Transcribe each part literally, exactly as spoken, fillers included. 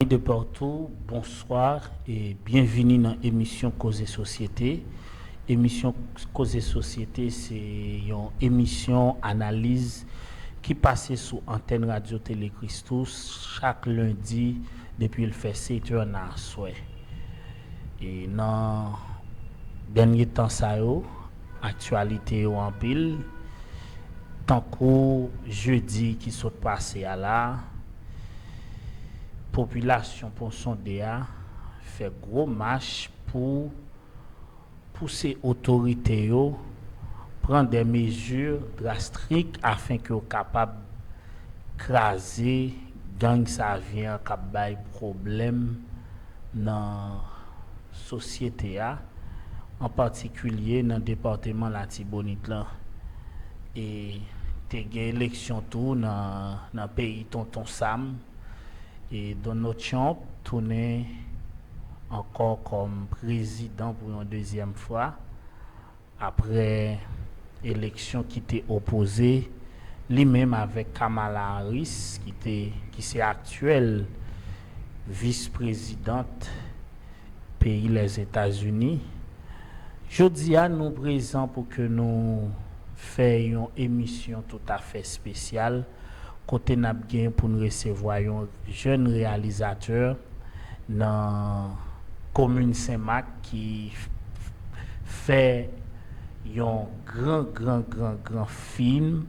De partout, bonsoir e byenvini nan emisyon Koze Sosyete. Emisyon Koze Sosyete se yon emisyon analiz ki pase sou antèn Radyo Tele Christus chak lendi depi l fè sèt è nan aswè. E nan dènye tan sa yo, aktyalite yo anpil. Tankou jedi ki sot pase a la, popilasyon Pon Sonde a fè gwo mach pou pouse otorite yo pran de mezi drastik afenke yo kapab kraze gang Savyen an k ap bay pwoblèm nan sosyete a, an patikilye nan depatman Latibonit lan. E te gen eleksyon tou nan, nan peyi Tonton Sam. E Donald Trump tounen ankò kòm prezidan pou yon dezyèm fwa, apre eleksyon ki te opoze li menm avèk Kamala Harris, ki te, ki se aktyèl vis prezidant peyi Lèzetazini. Jodi a, nou prezan pou ke nou fè yon emisyon toutafè espesyal, kote n ap gen pou n resevwa yon jèn reyalizatè nan komin Senmak ki f-, f-, fè yon gran, gran, gran, gran fim.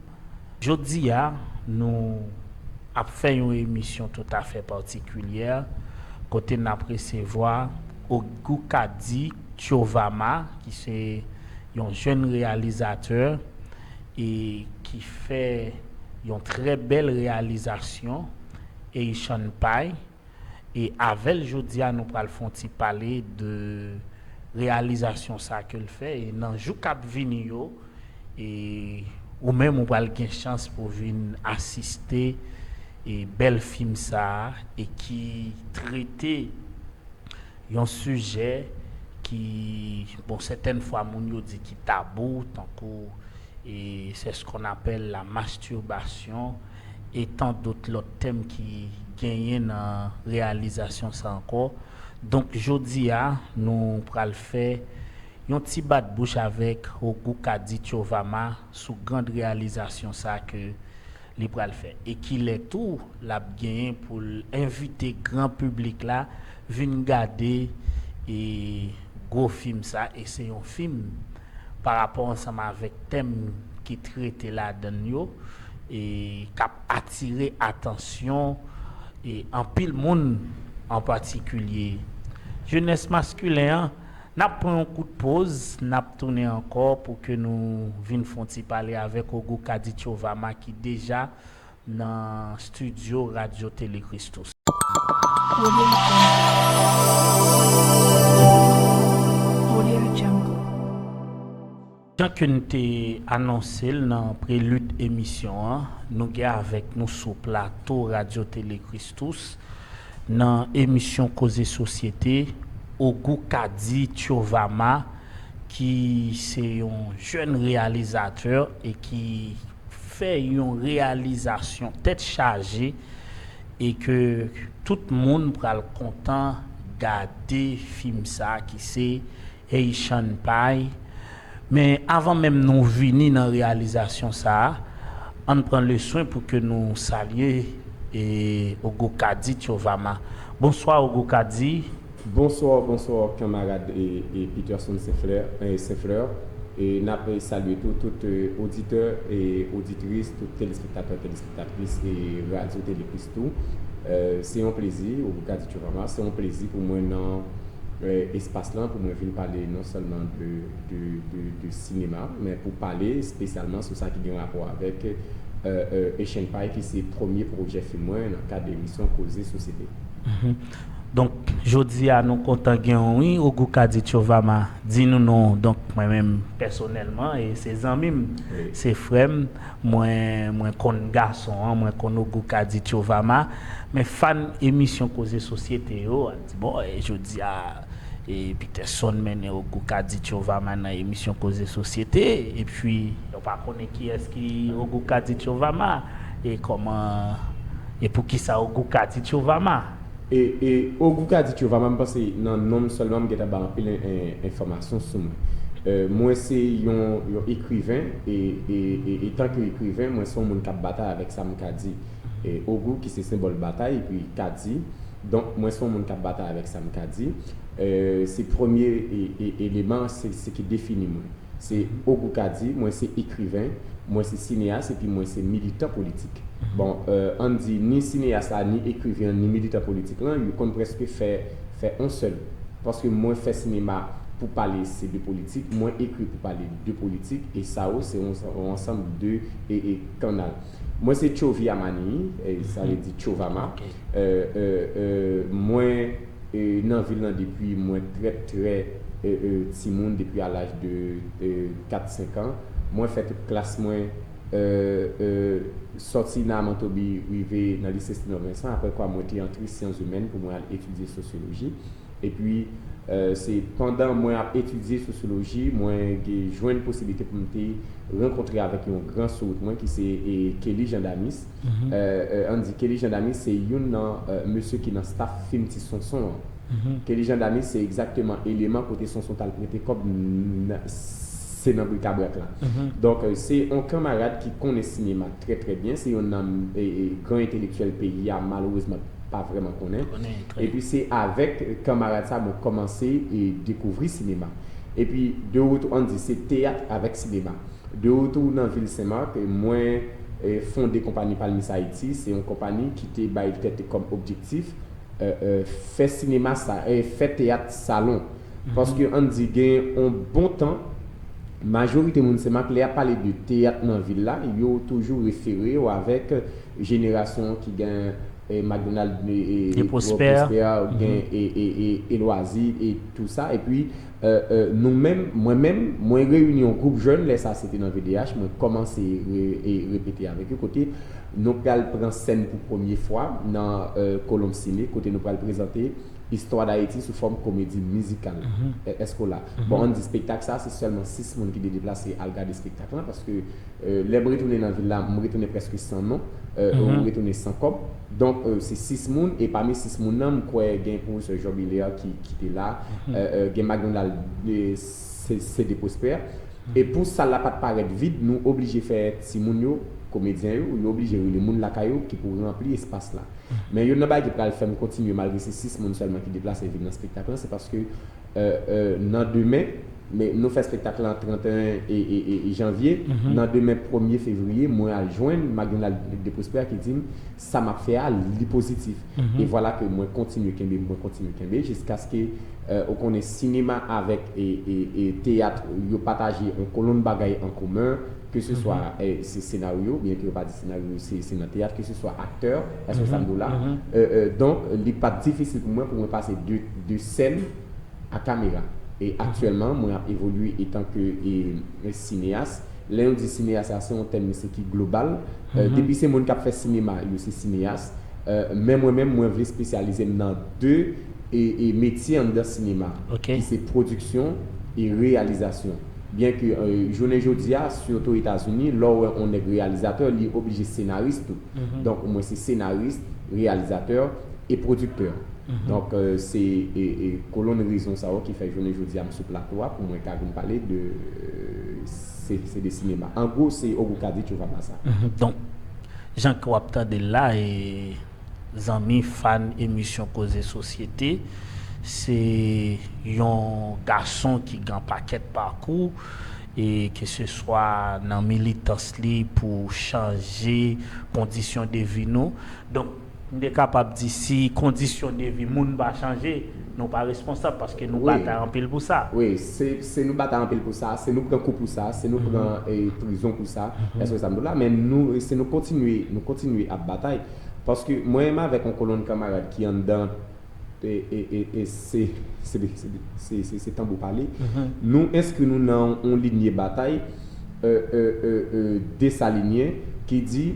Jodi a, nou ap fè yon emisyon toutafè patikilyè, kote n ap resevwa Ogukadi Tiovama, ki se yon jèn reyalizatè e ki fè yon trè bèl reyalizasyon, Haitian Pie. E avè l jodi a, nou pral fè yon ti pale de reyalizasyon sa ke l fè. E nan jou k ap vini yo, e ou menm ou pral gen chans pou vin asiste e bèl fim sa a, e ki trete yon sijè ki, bon, sètèn fwa moun yo di ki tabou, tankou, e c'est ce qu'on appelle la masturbation, e tan dòt lòt tèm ki genyen nan reyalizasyon sa ankò. Donk, jodi a, nou pral fè yon ti bat bouch avèk Ogukadi Tiovama sou grand reyalizasyon sa ke li pral fè. E kilè tou l ap genyen pou l envite gran piblik la vin gade e gwo fim sa, e se yon fim pa rapò ansanm avèk tèm ki trete ladan l yo, e k ap atire atansyon e anpil moun, an patikilye jenès maskilen an. N ap pran yon kout poz, n ap tounen ankò pou ke nou vin fè yon ti pale avèk Ogukadi Tiovama ki deja nan estidyo Radyo Tele Christus. Audio Jungle. Audio Jungle. Jan ke n te anonse l nan prelid emisyon an, nou gen avèk nou sou plato Radyo Tele Christus, nan emisyon Koze Sosyete, Ogukadi Tiovama, ki se yon jèn reyalizatè e ki fè yon reyalizasyon tèt chaje e ke tout moun pral kontan gade fim sa ki se Haitian Pie. Men avan menm nou vini nan reyalizasyon sa a, ann pran leswen pou ke nou salye e Ogukadi Tiovama. Bonswa Ogukadi. Bonswa, bonswa kanmarad e, e Peterson Saint-Fleur, e Saint-Fleur. E n ap salye tou tout e, oditè e oditris, tout telespektatè, telespektatris e Radyo Tele Christus. E, se yon plezi, Ogukadi Tiovama, se yon plezi pou mwen nan e, espas lan pou mwen vin pale non sèlman de, de, de, de sinema, men pou pale espesyalman sou sa ki gen rapò avèk e, e, Haitian Pie, ki se premye pwojè fim mwen nan kad emisyon Koze Sosyete. Mhm. Donk, jodi a, nou kontan gen w, wi, Ogukadi Tiovama. Di nou non w. Donk, mwen menm, pèsonèlman, e se zanmi m, wi, se frè m, mwen, mwen konn gason an, mwen konn Ogukadi Tiovama. Men fan emisyon Koze Sosyete yo, ap di, bon, e jodi a, e Peterson mennen Ogukadi Tiovama nan emisyon Koze Sosyete, epi yo pa konnen kiyès ki Ogukadi Tiovama, e kòman, e poukisa Ogukadi Tiovama. E, e Ogou Kadi Tchouvama, m panse nan non m sèlman m gentan bay anpil en- en- enfòmasyon sou mwen. Euh, mwen se yon, yon ekriven, e, e, e, e tanke ekriven, mwen se yon moun k ap batay avèk sa m ka di. E Ogou ki se senbòl batay, epi Kadi. Donk, mwen se yon moun k ap batay avèk sa m ka di. Euh, se premye e- e- eleman, se se ki defini mwen. Se Ogou Kadi, mwen se ekriven, mwen se sineyas, epi mwen se militan politik. Bon, euh, ann di, ni sineyas la, ni ekriven an, ni militan politik lan, yo konn prèske fè, fè on sèl. Paske mwen fè sinema pou pale se de politik, mwen ekri pou pale de politik, e sa yo se yon, yon ansanm de e, e kannal. Mwen se Tchovi Amani, e sa vle di Tchovama. Euh, euh, euh, mwen e, nan vil lan depi mwen trè, trè e, e, timoun, depi a laj de e, kat, senk an. Mwen fè tout klas mwen, e, e, sòti nan Amantobi rive nan lise Stenor Vincent, apre kwa mwen te antre syans imèn pou mwen al etidye sosyoloji. Epi, e, se pandan mwen ap etidye sosyoloji, mwen gen jwenn posiblite pou m te rankontre avèk yon gran sourit mwen ki se e, Kelly Jean Damis. Euh, euh, ann di, Kelly Jean Damis se youn nan euh, mesye ki nan staff fim Ti Sonson an. Kelly Jean Damis se egzakteman eleman kote Sonson t al prete kòb, n- se nan brikabrak la. Donk, euh, se yon kanmarad ki konnen sinema trè, trè byen. Se youn nan e, e, gran entelektyèl peyi a, malerezman, pa vrèman konnen. Epi se avèk kanmarad sa mwen kòmanse e dekouvri sinema. Epi de retou, ann di, se teyat avèk sinema. De retou nan vil Senmak, mwen e, fonde konpani Palmis Haiti. Se yon konpani ki te bay tèt kòm objektif e, e, fè sinema sa, e, fè teyat salon. Paske ann di gen yon bon tan, majorite moun Senmak, lè y ap pale de teyat nan vil la, yo toujou refere yo avèk jenerasyon ki gen e, McDonald e, e, Gwo Prosper, ou gen e, e, e, Elwazi e tou sa. Epi, e, e, nou menm, mwen menm, mwen reyini yon gwoup jèn, lè sa se te nan V D H, mwen kòmanse re- e, repete avèk yo, kote nou pral pran sèn pou premye fwa nan e, Kolonb Sine, kote nou pral prezante Istwa Dayiti sou fòm komedi mizikal. E, èske w la? Bon, ann di, espektak sa, se sèlman sis moun ki te deplase al gade espektak lan, paske e, lè m retounen nan vil la, m retounen prèske san non, e, ou retounen san kòb. Donk, e, se sis moun, e pami sis moun nan, m kwè gen pwofesè Jean Belair ki, ki te la, e, e, gen McDonald, e, se, se de Prosper. E pou sal la pa t parèt vid, nou oblije fè timoun yo, komedyen yo, yo oblije rele moun lakay yo ki pou ranpli espas la. Men youn nan bagay ki pral fè m kontinye malgre se sis moun sèlman ki deplase vin nan espektak lan, se paske e, e, nan demen, men nou fè espektak lan trannteyen e, e, e, e janvye, nan demen premye fevriye, mwen al jwenn McDonald de Prosper ki di m sa m ap fè a, li pozitif. E vwala ke mwen kontinye kenbe, mwen kontinye kenbe, jiskaske, e, ou konnen sinema avèk e, e, e teyat, yo pataje yon kolonn bagay an komen, ke se swa e, se senaryo, byen ke yo pa di senaryo, se, se nan teyat, ke se swa aktè, èske sa m di w la? E, e, donk, li pa t difisil pou mwen, pou mwen pase de, de sèn a kamera. E aktyèlman, mwen ap evolye etanke e, e sineyas. Lè nou di sineyas, sa se yon tèm mesye ki global. E, depi se moun k ap fè sinema, yo se sineyas. E, men mwen menm, mwen vle espesyalize m nan de e, e metye anndan sinema, ki se pwodiksyon e reyalizasyon. Byen ke e, jounen jodi a, sitou Etazini, lè w wè yon nèg reyalizatè, li oblije senaris tou. Donk, mwen se senaris, reyalizatè e pwodiktè. Donk, e, se e, e kolonn rezon sa yo ki fè jounen jodi a m sou plato a pou mwen ka vin pale de, e, se, se de sinema. An gwo, se Ogou Kadi Tchouvama sa. Donk, jan ke w ap tande l la, e zanmi, fan emisyon Koze Sosyete, se yon gason ki gen pakèt pakou, e keseswa nan militans li pou chanje kondisyon de vi nou. Donk, m te kapab di, si kondisyon de vi moun pa chanje, nou pa responsab, paske nou batay anpil pou sa. Wi, se, se nou batay anpil pou sa, se nou pran kou pou sa, se nou pran e, prizon pou sa. Èske sa m di w la? Men nou, se nou kontinye, nou kontinye ap batay. Paske mwen menm avèk yon kolonn kanmarad ki anndan e, e, e, e se, se, se, se, se, se tanbou pale. Nou enskri nou nan yon linye batay e, e, e, e, desalinyen ki di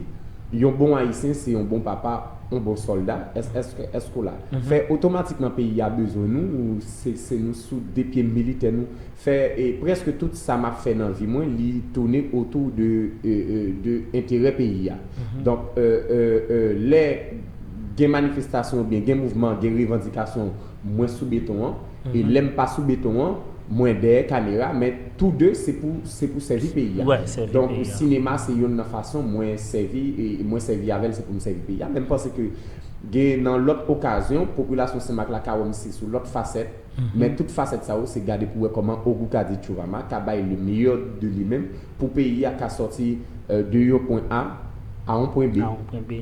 yon bon Ayisyen se yon bon papa, yon bon sòlda. Èske, èske, èske w la? Fè otomatikman peyi a bezwen nou, se, se nou sou de pye militè nou. Fè e, prèske tout sa m ap fè nan vi mwen, li tounen otou de, e, e, de enterè peyi a. Donk, e, e, e, lè Gen manifestasyon oubyen gen mouvman, gen revandikasyon, mwen sou beton an. E lè m pa sou beton an, mwen dèyè kamera, men tou de se pou se pou sèvi peyi a. Wè, sèvi Donk peyi a. Sinema se youn nan fason mwen sèvi e mwen sèvi avè l, se pou m sèvi peyi a. Men m panse ke gen nan lòt okazyon, popilasyon Senmak la ka wè m se sou lòt fasèt. Men tout fasèt sa yo se gade pou wè kòman Ogou Kadi Tchouvama ka bay le meilleur de li menm pou peyi a ka sòti euh, de yon pwen A a yon pwen B. A yon pwen B.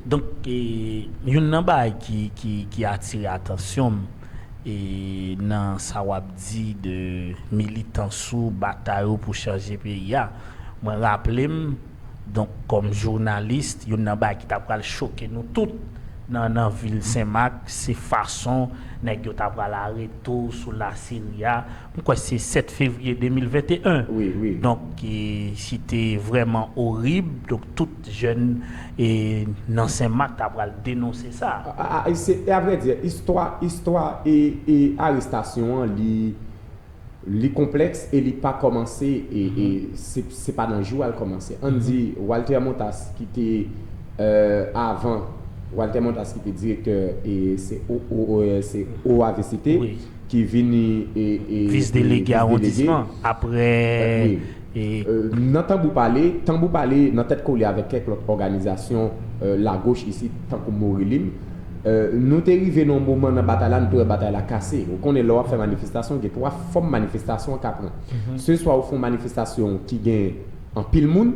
Donk, e, youn nan bagay ki, ki, ki atire atansyon m, e, nan sa w ap di de militans ou, batay ou pou chanje peyi a, mwen raple m, donk, kòm jounalis, youn nan bagay ki ta pral choke nou tout nan, nan vil Senmak, se fason nèg yo ta pral arete w sou laseri a. M kwè se sèt fevriye de mil venteyen. Wi, wi. Donk, e, si te vrèman orib, donk tout jèn e, nan Senmak ta pral denonse sa. A, a, a, se, e avrèdi, istwa, istwa e, e arestasyon an, li, li konplèks e li pa kòmanse, e, e se, se pa nan jou a l kòmanse. Ann di, Walter Montas, ki te, euh, avan, Walter Montas, ki te direktè, e se O, O, O, e se O A V C T, Wi. ki vini e, e, Vis delege e, awondisman. Aprè, Wi. e, Euh, nan Tanbou Pale, Tanbou Pale nan tèt kole avèk kèk lòt òganizasyon euh, lagoch isi, tankou Morilim, euh, nou te rive nan yon moman nan batay la, nou te wè batay la kase. Ou konnen lè w ap fè manifestasyon, gen twa fòm manifestasyon an ka pran. Se swa ou fè yon manifestasyon ki gen anpil moun,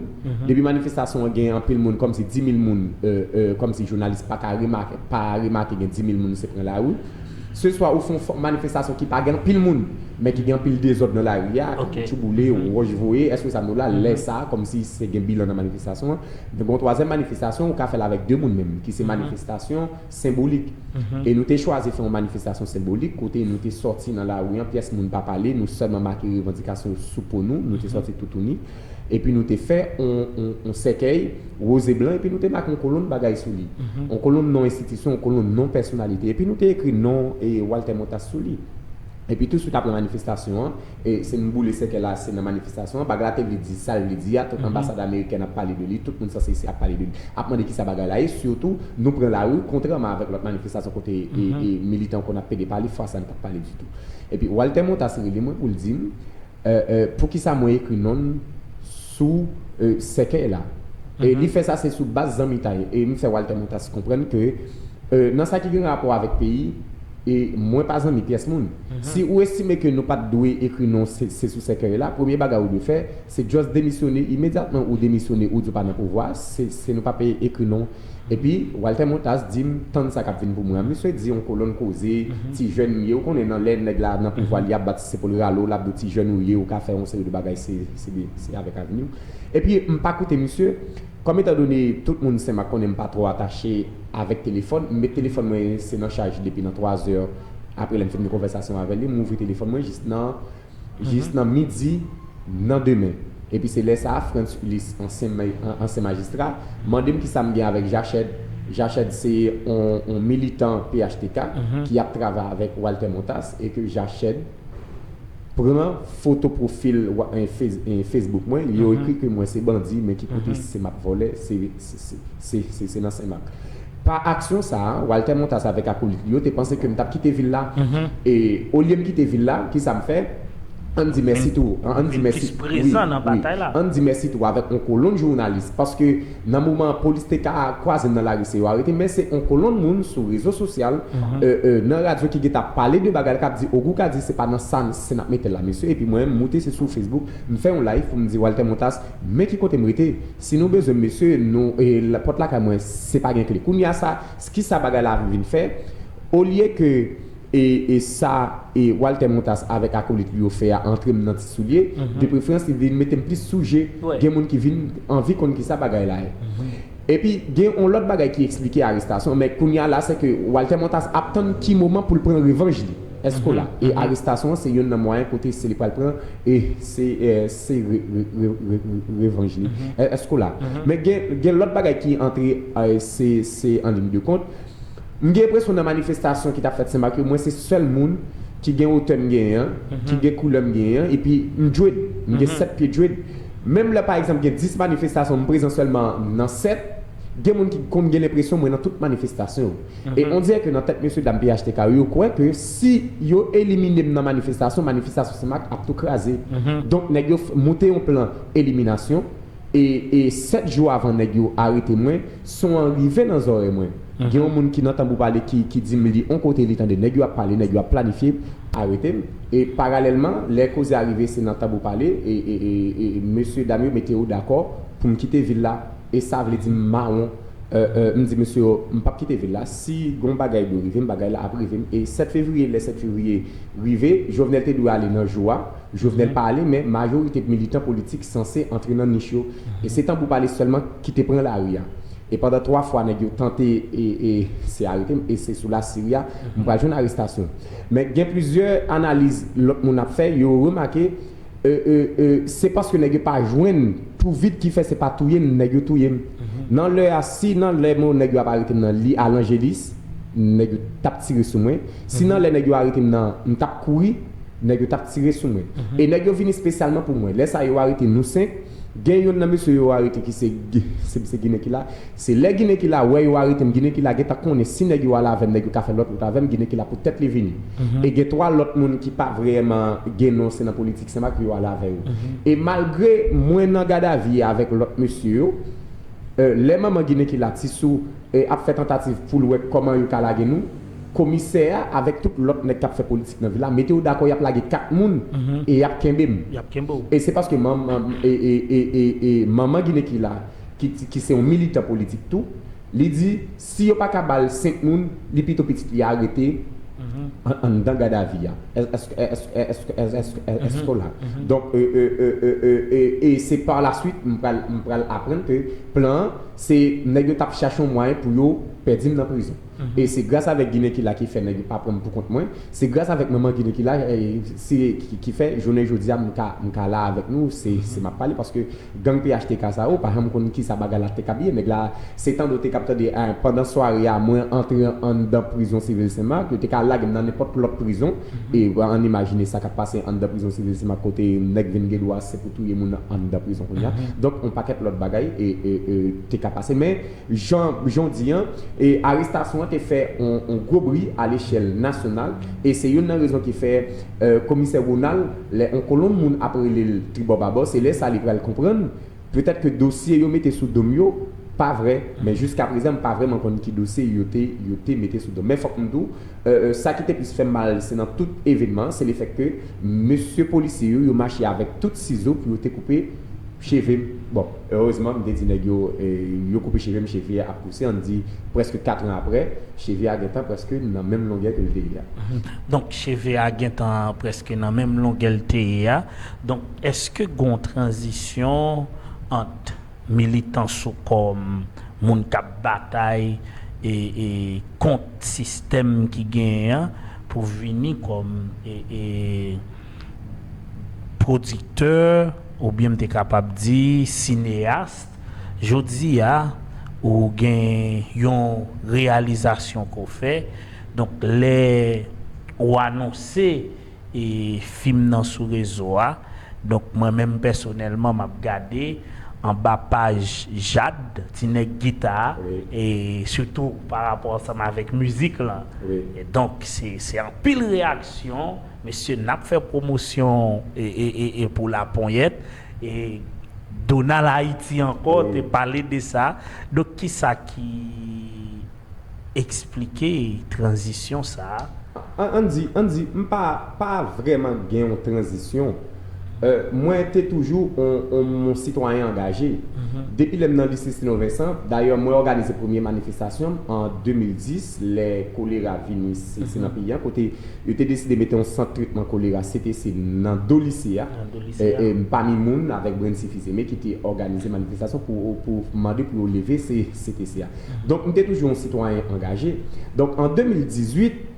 depi manifestasyon an gen anpil moun, kòmsi dis mil moun, euh, euh, kòmsi jounalis pa ka remake, pa remake gen dis mil moun se pran lari. Se swa ou fè yon fò- manifestasyon ki pa gen anpil moun, men ki gen anpil dezòd nan lari a, Ok. kawoutchou boule, wòch voye, èske sa nou la, lè sa, kòmsi se gen bilan nan manifestasyon an. Men gen yon twazyèm manifestasyon, ou ka fè l avèk de moun menm, ki se manifestasyon senbolik. E nou te chwazi fè yon manifestasyon senbolik, kote nou te sòti nan lari an, pyès moun pa pale, nou sèlman make revandikasyon sou po nou, nou te sòti toutouni. Epi nou te fè on, on, on sèkèy woz e blan, epi nou te make on kolonn bagay sou li. On kolonn non enstitisyon, on kolonn non pèsonalite. Epi nou te ekri non e Walter Montas sou li. Epi touswit apre manifestasyon an, e se nou boule sèkèy la, se nan manifestasyon an, bagay la te vle di sa l vle di a, tout anbasad amerikèn ap pale de li, tout moun sanse isi ap pale de li, ap mande kisa bagay la ye, sitou nou pran lari, kontrèman avèk lòt manifestasyon kote e, e militan konn ap pede pale, fwa sa n pa t pale ditou. Epi Walter Montas rele mwen pou l di m, euh, euh, poukisa mwen ekri non l sou euh, sèkèy la. E li fè sa se sou baz zanmitay. E m fè Walter Montas konprann ke euh, nan sa ki gen rapò avèk peyi, e mwen pa zanmi pyès moun. Si ou estime ke nou pa t dwe ekri non se, se sou sèkèy la, premye bagay ou dwe fè, se just demisyone imedyatman ou demisyone ou di w pa nan pouvwa, se, se nou pa pe ekri non. Epi Walter Montas di m tann sa k ap vin pou mwen an. Misye di yon kolonn koze, ti jèn m ye, ou konnen nan lè nèg la nan pouvwa li ap bat se pou l rale w, l ap di w ti jèn ou ye, ou ka fè yon seri de bagay, se, se, de- se avèk avni w. Epi m pa koute misye, kòm etan done tout moun Senmak konnen m pa twò atache avèk telefòn, m met telefòn mwen se nan chaj depi nan twa zè apre lè m fin gen konvèsasyon avè li, m ouvri telefòn mwen jis nan jis nan midi nan demen. Epi se lè sa a, Frantz Ulysse, ansyen, ma- an- ansyen majistra, mande m kisa m gen avèk Jachèd. Jachèd se on, on militan P H T K ki ap travay avèk Walter Montas e ke Jachèd pran foto pwofil wa- en, Face- en, Facebook mwen, yo ekri ke mwen se bandi, men ki kote se m ap vòlè, se, se, se, se, se, se nan Senmak. Pa aksyon sa a, Walter Montas avèk akolit li yo te panse ke m t ap kite vil la. E olye m kite vil la, kisa m fè? Ann di mèsi tou. Ann di Vin mèsi. plis prezan nan batay la. Ann di mèsi tou avèk on kolonn jounalis. Paske nan moman an, polis te ka kwaze m nan lari, se yo arete m, men se on kolonn moun sou rezo sosyal, euh, euh, nan radyo ki gentan ap pale de bagay la, k ap di, Ogou ka di se pa nan sa se n ap mete l la, mesye. Epi mwen, m moute se sou Facebook, m fè yon live pou m di Walter Montas, men ki kote m rete. Si nou bezwen m, mesye, nou, e, la- pòt lakay mwen, se pa gen kle. Kounye a sa, kisa bagay la vin fè? Olye ke e, e sa e Walter Montas avèk akolit li yo fè a antre m nan ti soulye, de preferans li vin mete m plis sou je. Gen moun ki vin anvi konn kisa bagay la ye. Epi gen yon lòt bagay ki eksplike arestasyon, men kounye a la se ke Walter Montas ap tann ki moman pou l pran revanj li. Èske w la? E arestasyon an se youn nan mwayen kote se li pral pran e se, e, se re- re- re- re- revanj li. E- Èske w la? Men gen, gen lòt bagay ki antre, e, se, se an liy de kont. M gen enpresyon nan manifestasyon ki t ap fèt Senmak yo, mwen se sèl moun ki gen otè m genyen an, ki gen koulè m genyen an, epi m dread, m gen sèt pye dread. Menm lè pa egzanp gen dis manifestasyon, m prezan sèlman nan sèt, Gen moun ki konn gen lenpresyon mwen nan tout manifestasyon yo. E on dirè ke nan tèt mesye dam P H T K yo, yo kwè ke si yo elimine m nan manifestasyon, manifestasyon Senmak ap tou kraze. Donk, nèg yo f- moute yon plan eliminasyon. E, e sèt jou avan nèg yo arete mwen, son an rive nan zòrèy mwen. Gen yon moun ki nan Tanbou Pale ki, ki di m li on kote li tande nèg yo ap pale, nèg yo ap planifye arete m. E paralèlman, lè koze a rive, se nan Tanbou Pale, e, e, e, e mesye dam yo mete yo dakò pou m kite vil la. E sa vle di m mawon. Euh, euh, m di mesye yo, m p ap kite vil la. Si gon bagay dwe rive m, bagay la ap rive m. E sèt fevriye, lè sèt fevriye rive, Jovenel te dwe ale nan jou a. Jovenel pa ale, men majorite militan politik sanse antre nan nich yo. E se Tanbou Pale sèlman ki te pran lari a. E pandan twa fwa, nèg yo tante e, e se arete m, e se sou Lasiri a, m pral jwenn arestasyon. Men gen plizyè analiz lòt moun ap fè, yo remake, e, e, e, se paske nèg yo pa jwenn Tou Vit ki fè se pa touye m, nèg yo touye m. Nan lè a, si nan lè mo nèg yo ap arete m nan li a Lanjelis, nèg yo t ap tire sou mwen. Si nan lè nèg yo arete m nan, m t ap kouri, nèg yo t ap tire sou mwen. E nèg yo vini espesyalman pou mwen. Lè sa yo arete nou senk, gen youn nan mesye yo arete ki se, se, se Ginen ki la. Se lè Ginen ki la wè yo arete m, Ginen ki la gentan konnen si nèg yo al avè m, nèg yo ka fè lòt wout avè m, Ginen ki la pou tèt li vini. E gen twa lòt moun ki pa vrèman gen non, se nan politik Senmak yo al avè yo. E malgre mwen nan gadavi avèk lòt mesye yo, euh, lè manman Ginen ki la Ti Sou e ap fè tantativ pou l wè kòman yo ka lage nou, komisè a avèk tout lòt nèg k ap fè politik nan vil la mete yo dakò y ap lage kat moun e y ap kenbe m. Y ap kenbe w. E se paske manman, e, e, e, e, e manman Ginen ki la, ki, ki se yon militan politik tou, li di, si yo pa ka ba l senk moun, li pito pitit li arete an- anndan gadavi a. Èske w la? Donk, e, e, e, e, e, e, e se pa la swit, m pral, m pral aprann ke plan an, se nèg yo t ap chache yon mwayen pou yo pèdi m nan prizon. E se gras avèk Ginen ki la ki fè nèg yo pa pran m pou kont mwen. Se gras avèk manman Ginen ki la, e, se ki, ki fè jounen jodi a m ka, m ka la avèk nou, se, se m ap pale, paske gang P H T K sa yo, pa janm konn kisa bagay la te ka ye. Nèg la, se tande w te k ap tande, a, pandan sware a, mwen antre anndan prizon sivil Senmak, yo te ka lage m nan nenpòt lòt prizon. E ann imajine sa k ap pase anndan prizon sivil Senmak, kote nèg vin gen dwa se pou touye moun anndan prizon kounye a. Donk, yon pakèt lòt bagay, e, e, e, te ka pase. Men, jan, jan w di an, e arestasyon an te fè on, on gwo bri a lechèl nasyonal, e se youn nan rezon ki fè, euh, komisè Ronald, lè on kolonn moun ap rele l tribò babò, se lè sa li pral konprann, petèt ke dosye yo mete sou do m yo, pa vrè, men jiska prezan, m pa vrèman konn ki dosye yo te, yo te mete sou do m. Men fòk m di w, euh, euh, sa ki te plis fè m mal, se nan tout evènman an, se lefèt ke mesye polisye yo, yo mache avèk tout sizo pou yo te koupe cheve m. Bon, erezman, m te di nèg yo, e, yo koupe cheve m, cheve a ap pouse, ann di, prèske kat an aprè, cheve a gentan prèske nan menm longè ke l te ye a. Donk, cheve a gentan prèske nan menm longè l te ye a. Donk, èske gen yon tranzisyon ant militans ou kòm moun k ap batay e, e kont sistèm ki genyen an pou vini kòm e, e pwodiktè, oubyen m te kapab di sineyas, jodi a, ou gen yon reyalizasyon ke w fè. Donk, lè ou anonse e fim nan sou rezo a, donk, mwen menm pèsonèlman, m ap gade anba paj Jad, ti nèg gita a, e sitou pa rapò ansanm avèk mizik lan. E donk, se, se anpil reyaksyon. Mesye, n ap fè pwomosyon e, e, e, e pou Laponyèt. E Donald Haiti ankò te pale de sa. Donk, kisa ki eksplike tranzisyon sa a? An, ann di, ann di, m pa, pa vrèman gen yon tranzisyon. Euh, mwen te toujou on, on, on sitwayen angaje. Depi lè m nan lise Sino Vensan, dayè, mwen òganize premye manifestasyon m an de mil dis, lè kolera vini, se, se nan peyi a, kote yo te deside mete yon sant tretman kolera, C T C, nan do lise a. E, e, m pami moun avèk Brency Fils-Aimé ki te òganize manifestasyon pou, pou mande pou yo leve se, C T C a. Donk, m te toujou yon sitwayen angaje. Donk, an de mil dizuit,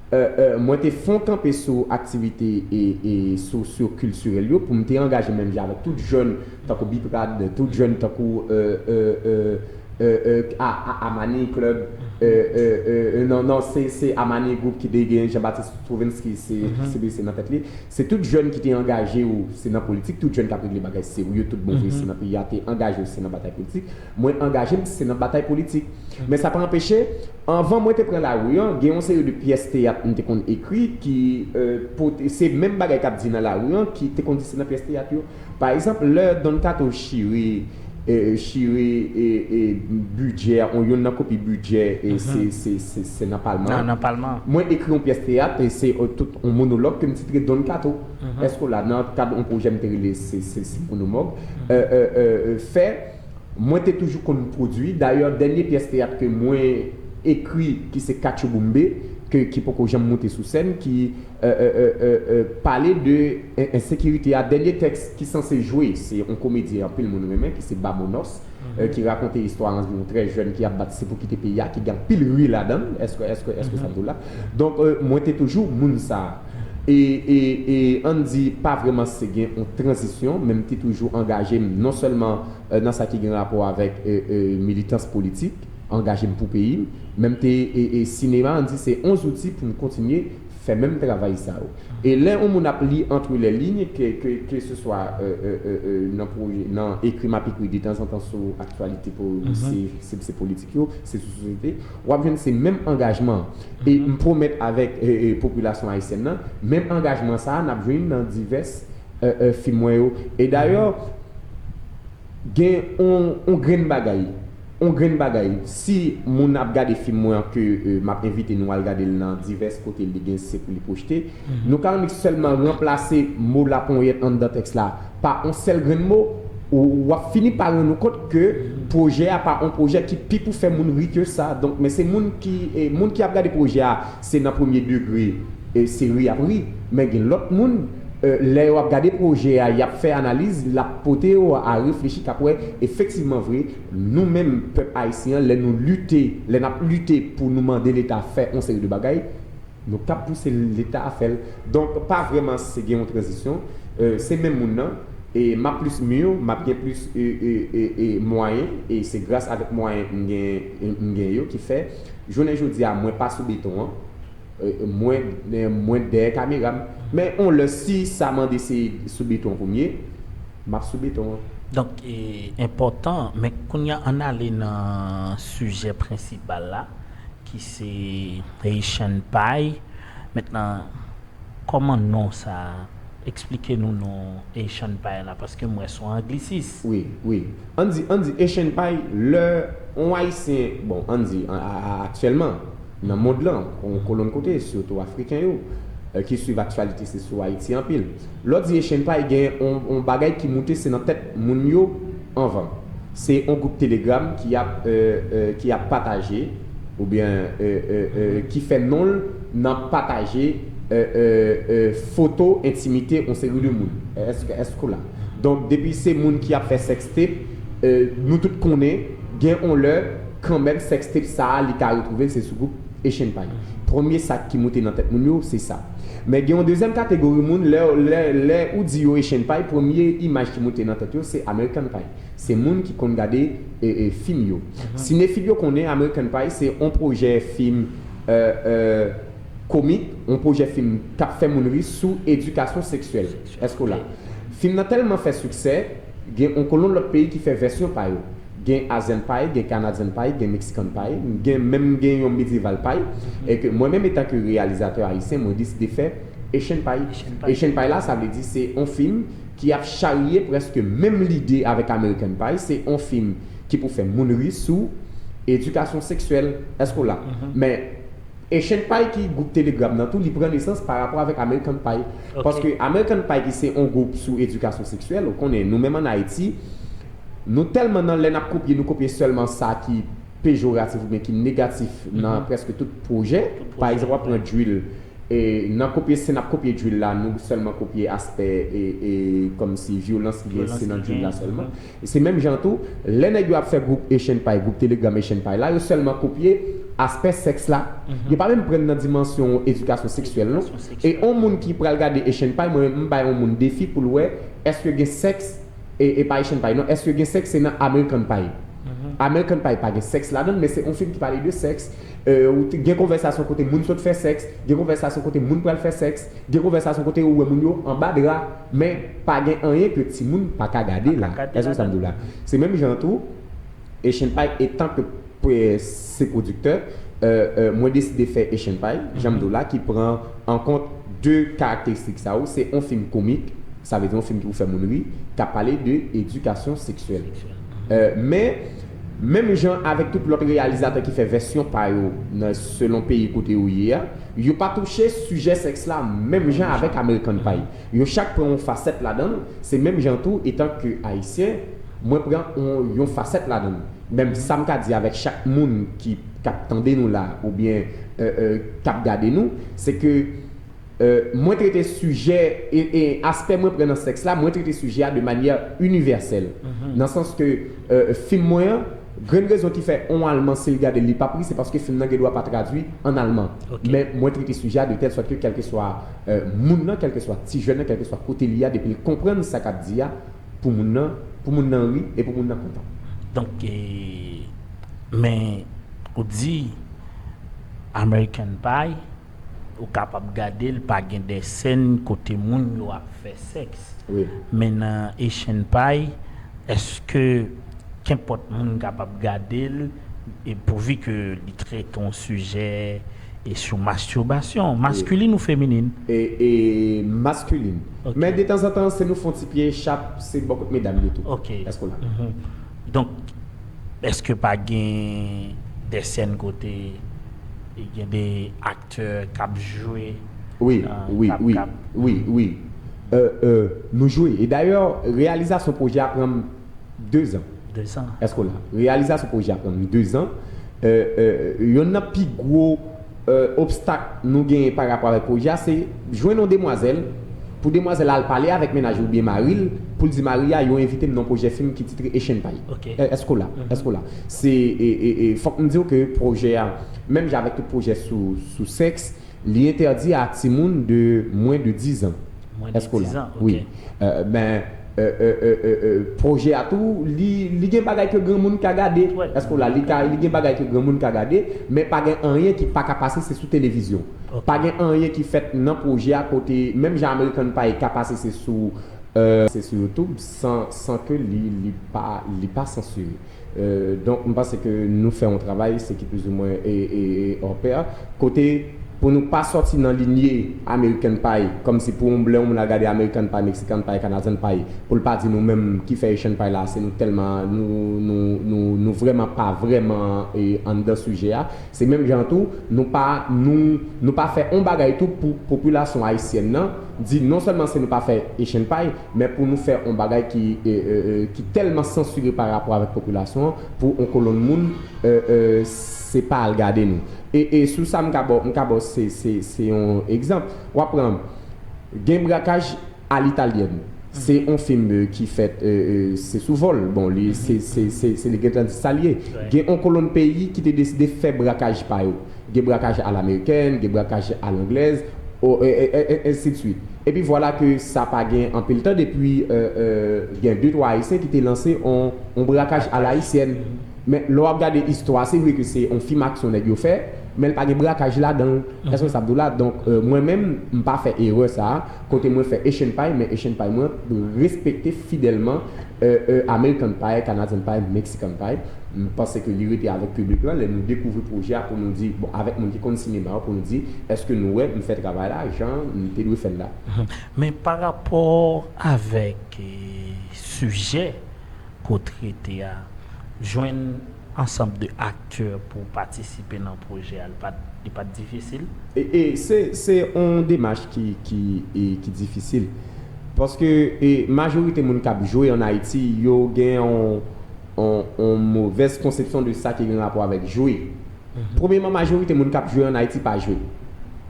euh, euh, mwen te fè yon kanpe sou aktivite e, e sosyo-kiltirèl yo pou m te angaje menm jan avèk tout jèn tankou Biprad, tout jèn tankou, euh, euh, euh, euh, euh, a, a, Amani Club, Euh, euh, euh, euh, non, non, se, se Amani Group ki te gen Jean-Baptiste Stravinsky, se, se, se nan tèt li. Se tout jèn ki te angaje ou, se nan politik, tout jèn k ap regle bagay, se ou yo tout bon vre, se nan peyi a te angaje ou, se nan batay politik. Mwen angaje m, se nan batay politik. Men sa pa anpeche, anvan mwen te pran lari an, gen yon seri de pyès teyat m te konn ekri ki euh, pote, se menm bagay k ap di nan lari an ki te konn di se nan pyès teyat yo. Pa egzanp, lè Don Kato chire, e, chire e, e, bidjè, yon, youn nan kopi bidjè, e, se, se, se, se nan Palman an. Nan, nan Palman an. Mwen ekri yon pyès teyat, e se, e, tout yon monolog ke m titre Don Kato. Èske w la, nan kad yon pwojè m te rele se, se, se monolog. E, e, e, e, fè, mwen te toujou konn pwodui. Dayè, dènye pyès teyat ke mwen ekri, ki se Katchouboumbe, ke, ki poko janm moute sou sèn, ki, e, e, e, e, e, pale de en- ensekirite a. Dènye tèks ki sanse jwe, se yon komedi anpil moun renmen, ki se Bamonos, e, ki rakonte istwa anviwon trèz jèn ki ap bat se pou kite peyi a, ki gen anpil ri ladan l. Èske, èske, èske sa m di w la? Donk, e, mwen te toujou moun sa a. E, e, e ann di, pa vrèman se gen yon tranzisyon, men m te toujou angaje m non sèlman, e, nan sa ki gen rapò avèk, e, e, militans politik, angaje m pou peyi m, men m te, e, e, sinema, ann di, se yon zouti pou m kontinye fè menm travay sa yo. E lè yon moun ap li entre les lignes, ke, ke, ke se swa, e, e, e, e, nan pwojè, nan ekri m ap ekri detanzantan sou aktyalite pou se, se, se politik yo, se sou sosyete, w ap jwenn se menm angajman an. E m pwomèt avèk, e, e, popilasyon ayisyèn nan, menm angajman sa a, n ap jwenn nan divès, e, e, fim mwen yo. E dayè, gen on, on grenn bagay. On grenn bagay. Si moun ap gade fim mwen an ke, e, m ap envite nou al gade l nan divès kote li gen se pou li pwojte, nou ka annik sèlman ranplase mo laponyèt anndan tèks la pa on sèl grenn mo, ou w ap fini pa rann ou kont ke pwojè a pa on pwojè ki pi pou fè moun ri ke sa. Donk, men se moun ki, e, moun ki ap gade pwojè a, se nan premye degre, e, se ri y ap ri. Men gen lòt moun, e, lè yo ap gade pwojè a, y ap fè analiz, l ap pote yo a reflechi, k ap wè, efektivman vre, nou menm, pèp ayisyen an, lè nou lite, lè n ap lite pou nou mande Leta fè yon seri de bagay, nou k ap pouse Leta a fè l. Donk, pa vrèman se gen yon tranzisyon, e, se menm moun nan, e m ap plis mir, m ap gen plis, e, e, e, e, mwayen, e se gras avèk mwayen m gen, m gen yo ki fè, jounen jodi a, mwen pa sou beton an, e, mwen, e, mwen dèyè kamera m. Men, on lè, si sa mande se sou beton an pou m ye, m ap sou beton an. Donk, e enpòtan, men kounye a, ann ale nan sijè prensipal la, ki se Haitian Pie. Mentnan, kòman non sa a? Eksplike nou non Haitian Pie la, paske m wè se yon anglisis. Wi, wi. Ann di, ann di Haitian Pie, lè yon Ayisyen, bon, ann di, a, a, a, aktyèlman, nan mond lan, yon kolonn kote, sitou Afriken yo, e, ki swiv aktyalite, se sou Ayiti anpil. Lè w di Haitian Pie, gen yon, yon bagay ki moute, se nan tèt moun yo anvan. Se yon gwoup Telegram ki ap, e, e, ki ap pataje, oubyen, e, e, e, ki fè non l nan pataje, e, e, e, foto entimite yon seri de moun. Èske, èske w la? Donk, depi se moun ki ap fè sextape, e, nou tout konnen, gen yon lè, kanmenm, sextape sa a, li ka retwouve l, se sou gwoup Haitian Pie. Premye sa ki moute nan tèt moun yo, se sa. Men gen yon dezyèm kategori moun, lè, lè, lè ou di yo Haitian Pie, premye imaj ki moute nan tèt yo, se American Pie. Se moun ki konn gade, e, e, fim yo. Sinefil yo konnen American Pie se yon pwojè fim, e, e, komik, yon pwojè fim k ap fè moun ri sou edikasyon seksyèl. Èske w la? Fim nan tèlman fè siksè, gen yon kolonn lòt peyi ki fè vèsyon pa yo. Gen Asian Pie, gen Canadian Pie, gen Mexican Pie, gen menm gen yon Medieval Pie, e ke mwen menm etanke reyalizatè ayisyen, mwen deside fè Haitian Pie. Haitian Pie. Haitian Pie la, sa vle di se yon fim ki ap charye prèske menm lide avèk American Pie, se yon fim ki pou fè moun ri sou edikasyon seksyèl. Èske w la? Men Haitian Pie ki gwoup Telegram nan tou, li pran nesans pa rapò avèk American Pie. Paske American Pie ki se yon gwoup sou edikasyon seksyèl, ou konnen, nou menm ann Ayiti, nou tèlman nan lè n ap kopye, nou kopye sèlman sa ki pejoratif oubyen ki negatif nan prèske tout pwojè. Pa egzanp, w ap pran drill. E nan kopye, si n ap kopye drill la, nou sèlman kopye aspè, e, e, kòmsi vyolans ki gen, se nan drill la sèlman. E se menm jan tou, lè nèg yo ap fè gwoup Haitian Pie, gwoup Telegram Haitian Pie la, yo sèlman kopye aspè sèks la. Yo pa menm pran nan dimansyon edikasyon seksyèl, non. E yon moun ki pral gade Haitian Pie, mwen menm, m bay yon moun defi pou l wè, èske gen sèks, e, e pa Haitian Pie, non, èske gen sèks se nan American Pie. American Pie pa gen sèks ladan l, men se yon fim ki pale de sèks. Euh, ou te- gen konvèsasyon kote moun sot fè sèks, gen konvèsasyon kote moun pral fè sèks, gen konvèsasyon kote ou wè moun yo anba dra, men pa gen anyen ke timoun pa ka gade la. Èske sa m di w la? Se menm jan tou, Asian Pie, etan ke se pwodiktè, euh, euh, mwen deside fè Asian Pie, jan m di w la, ki pran an kont de karakteristik sa yo. Se yon fim komik, sa vle di yon fim ki pou fè moun ri, k ap pale de edikasyon seksyèl. Euh, men, menm jan avèk tout lòt reyalizatè ki fè vèsyon pa yo nan selon peyi kote yo ye a, yo pa touche sijè sèks la menm jan avèk American Pie. Yo chak pran yon fasèt ladan l, se menm jan tou, etan ke Ayisyen, mwen pran yon, yon fasèt ladan l. Menm sa m ka di avèk chak moun ki k ap tande nou la, oubyen euh, euh, k ap gade nou, se ke euh, mwen trete sijè e, e aspè mwen pran nan sèks la, mwen trete sijè a de manyè inivèsèl. Nan sans ke euh, fim mwen an, grenn rezon ki fè yon Alman, si l gade l, li p ap ri, se paske fim nan gen dwa pa tradui an alman. Men mwen trete sijè a de tèl sòt ke kèlkeswa euh, moun nan, kèlkeswa ti jèn nan, kèlkeswa kote li a, depi l konprann sa k ap di a, pou moun nan, pou moun nan ri e pou moun nan kontan. Donk, e, men ou di American Pie, ou kapab gade l, pa gen de sèn kote moun yo ap fè sèks. Men nan Asian Pie, èske kenpòt moun kapab gade l, e pouvi ke li trete yon sijè e sou masturbasyon, maskilin ou feminin? E, e maskilin. Men detanzantan, se nou fè yon ti pye chap, se bò kot medam yo tou. Èske w la? Donk, èske pa gen de sèn kote gen de aktè k ap jwe? Wi, wi, wi, wi, wi. Euh, euh, nou jwe. E dayè, reyalizasyon pwojè a pran m dezan. Èske w la? Reyalizasyon pwojè a pran m dezan. Euh, euh, yonn nan pi gwo euh, obstak nou genyen pa rapò avèk pwojè a, se jwenn yon demwazèl, pou demwazèl la al pale avèk mennaj li oubyen mari l, pou l di mari a, yo envite m nan yon pwojè fim ki titre Asian Pie. Èske w la? Èske w la? Se, e, e, e, fòk m di w ke pwojè a, menm jan avèk tout pwojè sou, sou sèks, li entèdi a timoun de mwens de dizan. Èske w la? Wi. Euh, ben, euh, euh, euh, euh, euh, pwojè a tou, li, li gen bagay ke granmoun ka gade. Èske w la? Li, ka, li gen bagay ke granmoun ka gade, men pa gen anyen ki pa ka pase, se sou televizyon. Pa gen anyen ki fèt nan pwojè a kote, menm jan American Pie ka pase, se sou, euh, se sou YouTube, san, san ke li, li pa, li pa sansire. Euh, donk, m panse ke nou fè yon travay, se ki plizoumwen e, e, e, hors pair, kote pou nou pa sòti nan linye American Pie, kòmsi pou yon blan, yon moun al gade American Pie, Mexican Pie, Canadian Pie, pou l pa di nou menm ki fè Asian Pie la, se nou tèlman, nou, nou, nou, nou vrèman pa vrèman e, anndan sijè a. Se menm jan tou, nou pa, nou, nou pa fè yon bagay tou pou popilasyon ayisyèn nan, di non sèlman se nou pa fè Asian Pie, men pou nou fè yon bagay ki, e, e, e, ki tèlman sansire pa rapò avèk popilasyon an, pou yon kolonn moun, e, e, se pa al gade nou. E, e sou sa, m ka ba w, m ka ba w se, se, se yon egzanp. W ap pran, gen Brakaj a l'italienne. Se yon fim, e, ki fèt, e, e, se sou vòl. Bon, li, se, se, se, se li gentan di sa l ye. Gen yon kolonn peyi ki te deside fè brakaj pa yo. Gen brakaj a l'amerikèn, gen brakaj a l'anglèz, o, e, e, e, e, ensidswit. Epi vwala ke sa pa gen anpil tan depi, e, e, gen de twa Ayisyen ki te lanse on, on brakaj a l'ayisyèn. Men lè w ap gade istwa, se vre ke se on fim aksyon nèg yo fè, men l pa gen brakaj ladan l. Èske w sa m di w la? Donk, e, mwen menm, m pa fè erè sa a, kote mwen fè Asian Pie, men Asian Pie mwen respekte fidèlman, e, e, American Pie, Canadian Pie, Mexican Pie. M panse ke li rete avèk piblik lan, lè nou dekouvri pwojè a pou nou di, bon, avèk moun ki konn sinema yo, pou nou di, èske nou wè m fè travay la jan m te dwe fè l la? Men pa rapò avèk, e, sijè ke w trete a, jwenn ansanm de aktè pou patisipe nan pwojè a, li pa t, li pa t difisil? E, e, se, se yon demach ki, ki, e, ki difisil. Paske, e, majorite moun k ap jwe ann Ayiti, yo gen yon, yon, yon movèz konsepsyon de sa ki gen rapò avèk jwe. Premyèman, majorite moun k ap jwe ann Ayiti pa jwe.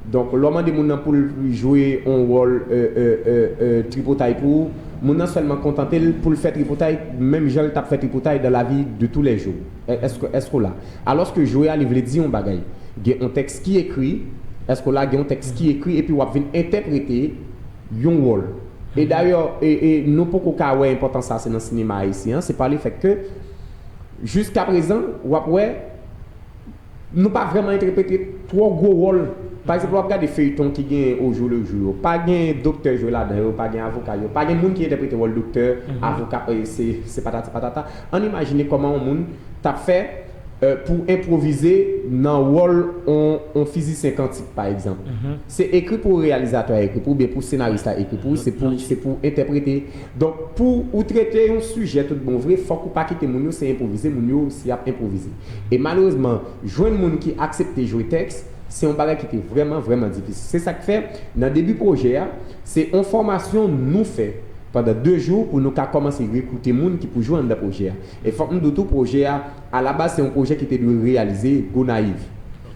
Donk, lè w mande moun nan pou l jwe yon wòl, e, e, e, e, tripotay pou ou, moun nan sèlman kontante l pou l fè tripotay, menm jan l t ap fè tripotay dans la vie de tous les jours. È-, èske, èske w la? Alòske jwe a, li vle di yon bagay. Gen yon tèks ki ekri, èske w la? Gen yon tèks ki ekri, epi w ap vin entèprete yon wòl. E dayè, e, e nou poko ka wè enpòtans sa, se nan sinema ayisyen an, se pa lefèt ke Jiskaprezan, w ap wè, nou pa vrèman entèprete twò gwo wòl. Pa egzanp, w ap gade feyton ki gen au jour le jour yo. Pa gen doktè jwe ladan yo, pa gen avoka yo, pa gen moun ki entèprete wòl doktè, avoka, e, se, se patati patata. Ann imajine kòman yon moun t ap fè, e, pou enpwovize nan wòl on, on fizisyen kantik, pa egzanp. Se ekri pou reyalizatè a ekri pou, oubyen pou senaris la ekri pou, se pou, se pou entèprete. Donk, pou ou trete yon sijè tout bon vre, fòk ou pa kite moun yo, se enpwovize, moun yo, se y ap enpwovize. E malerezman, jwenn moun ki aksepte jwe tèks, se yon bagay ki te vrèman, vrèman difisil. Se sa k fè, nan debi pwojè a, se yon fòmasyon nou fè pandan de jou pou nou ka kòmanse rekrite moun ki pou jwe anndan pwojè a. E fòk m di w tou, pwojè a, alabaz, se yon pwojè ki te dwe reyalize Gonayiv.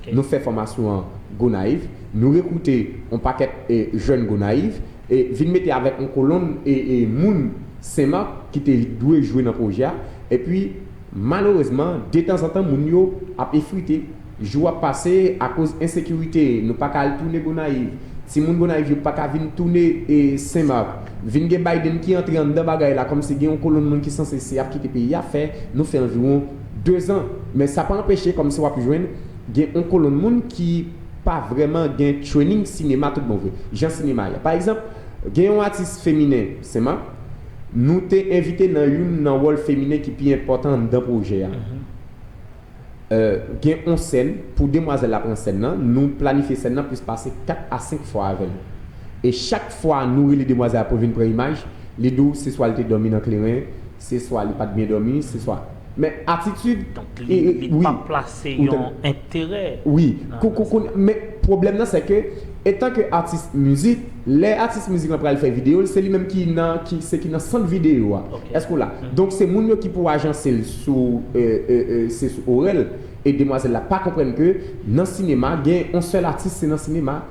Nou fè fòmasyon an Gonayiv, nou rekrite yon pakèt, e, jèn Gonayiv, e vin mete avèk yon kolonn, e, e moun Senmak ki te dwe jwe nan pwojè a. Epi, malerezman, detanzantan, moun yo ap efrite. Jou ap pase, akoz ensekirite, nou pa ka al tounen Gonayiv. Timoun Gonayiv yo pa ka vin tounen, e, Senmak. Vin gen Biden ki antre anndan bagay la, kòmsi gen yon kolonn moun ki sanse se y ap kite peyi a fè, nou fè anviwon dezan. Men sa pa anpeche, kòmsi w ap jwenn, gen yon kolonn moun ki pa vrèman gen training sinema tout bon vre. Jan sinema ye. Pa egzanp, gen yon atis feminen, Senmak, nou te envite nan youn nan wòl feminen ki pi enpòtan anndan pwojè a. E, gen yon sèn, pou demwazèl la pran sèn nan, nou planifye sèn nan plis pase kat a senk fwa avè l. E chak fwa nou rele demwazèl la pou vin pran imaj, li di w se swa li te dòmi nan kleren, se swa li pa t byen dòmi, se swa. Men atitid, Donk, li, li pa plase yon enterè. Wi. Kou, kou, kou, men pwoblèm nan, se ke, etanke atis mizik, lè atis mizik lan pral fè videyo l, se li menm ki nan, ki, se ki nan sant videyo a. Èske w la? Donk, se moun yo ki pou ajanse l sou, e, e, e, se sou orè l. E demwazèl la pa konprann ke nan sinema, gen yon sèl atis, se nan sinema.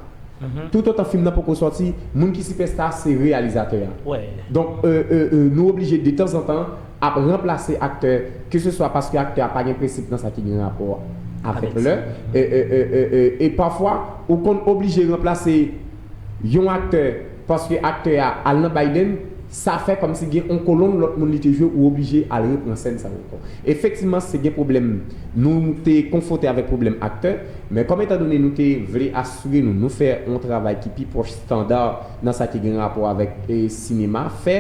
Toutotan fim nan poko sòti, moun ki sipèsta se reyalizatè a. Donk, e, e, e, nou oblije detanzantan ap ranplase aktè, keseswa paske aktè a pa gen prensip nan sa ki gen rapò avèk lè. E, e, e, e, e, e pafwa, ou konn oblije ranplase yon aktè paske aktè a al nan Biden, sa fè kòmsi gen yon kolonn lòt moun li te jwe, ou oblije al repran sèn sa ankò. Efektivman, se gen pwoblèm. Nou te konfwonte avèk pwoblèm aktè, men kòm etandone nou te vle asire nou, nou fè yon travay ki pi pwòch estanda nan sa ki gen rapò avèk, e, sinema, fè,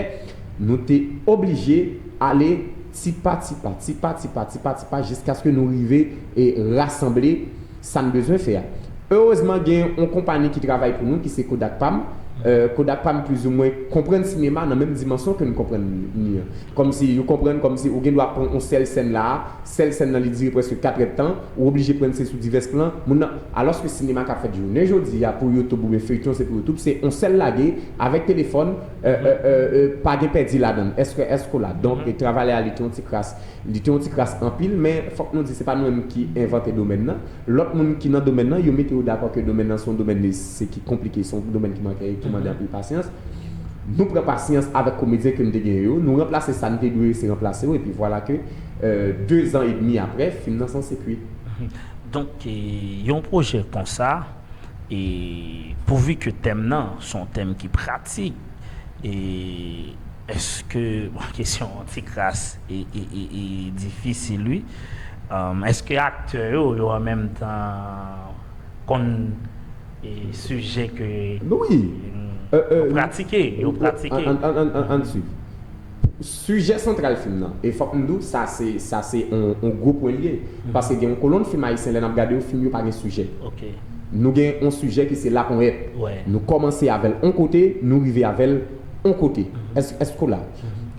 nou te oblije ale ti pa ti pa, ti pa ti pa, ti pa ti pa, jiskaske nou rive e rasanble sa n bezwen fè a. Erezman, gen yon konpayi ki travay pou nou, ki se Kodak Pam. E, Kodak Pam plizoumwen konprann sinema nan menm dimansyon ke n konprann li an. Kòmsi, yo konprann kòmsi ou gen dwa pran yon sèl sèn la, sèl sèn nan li dire prèske katrè d tan, ou oblije pran se sou divès plan, moun nan, alòske sinema k ap fèt jounen jodi a pou YouTube oubyen feyton, se pou YouTube, se yon sèl lage, avèk telefòn, e, e, e, e, pa gen pèdi ladan l. Èske, èske w la? Donk, e, travay la, li te yon ti kras, li te yon ti kras anpil, men fòk nou di, se pa nou menm ki envante domèn nan. Lòt moun ki nan domèn nan, yo mete yo dakò ke domèn nan se yon domèn, se ki konplike, se yon domèn ki mande, ki mande anpil pasyans. Nou pran pasyans avèk komedyen ke n te genyen yo, nou ranplase sa n te dwe se ranplase yo, epi vwala ke, e, dezan edmi apre, fim nan sanse kwit. Donk, e, yon pwojè konsa, e pouvi ke tèm nan se yon tèm ki pratik, e èske, bon, kesyon an ti kras e, e, e, e difisil, wi. Um, èske aktè yo, yo an menm tan konn, e, sijè ke, wi, mm, yo pratike, yo pratike? Ann, ann, ann, ann, ann swiv. Sijè santral fim nan, e fòk m di w, sa se, sa se yon, yon gwo pwen li ye. Paske gen yon kolonn fim ayisyen, lè n ap gade yo, fim yo pa gen sijè. Nou gen yon sijè ki se laponyèt. Nou kòmanse avè l yon kote, nou rive avè l yon kote. Èske, èske w la?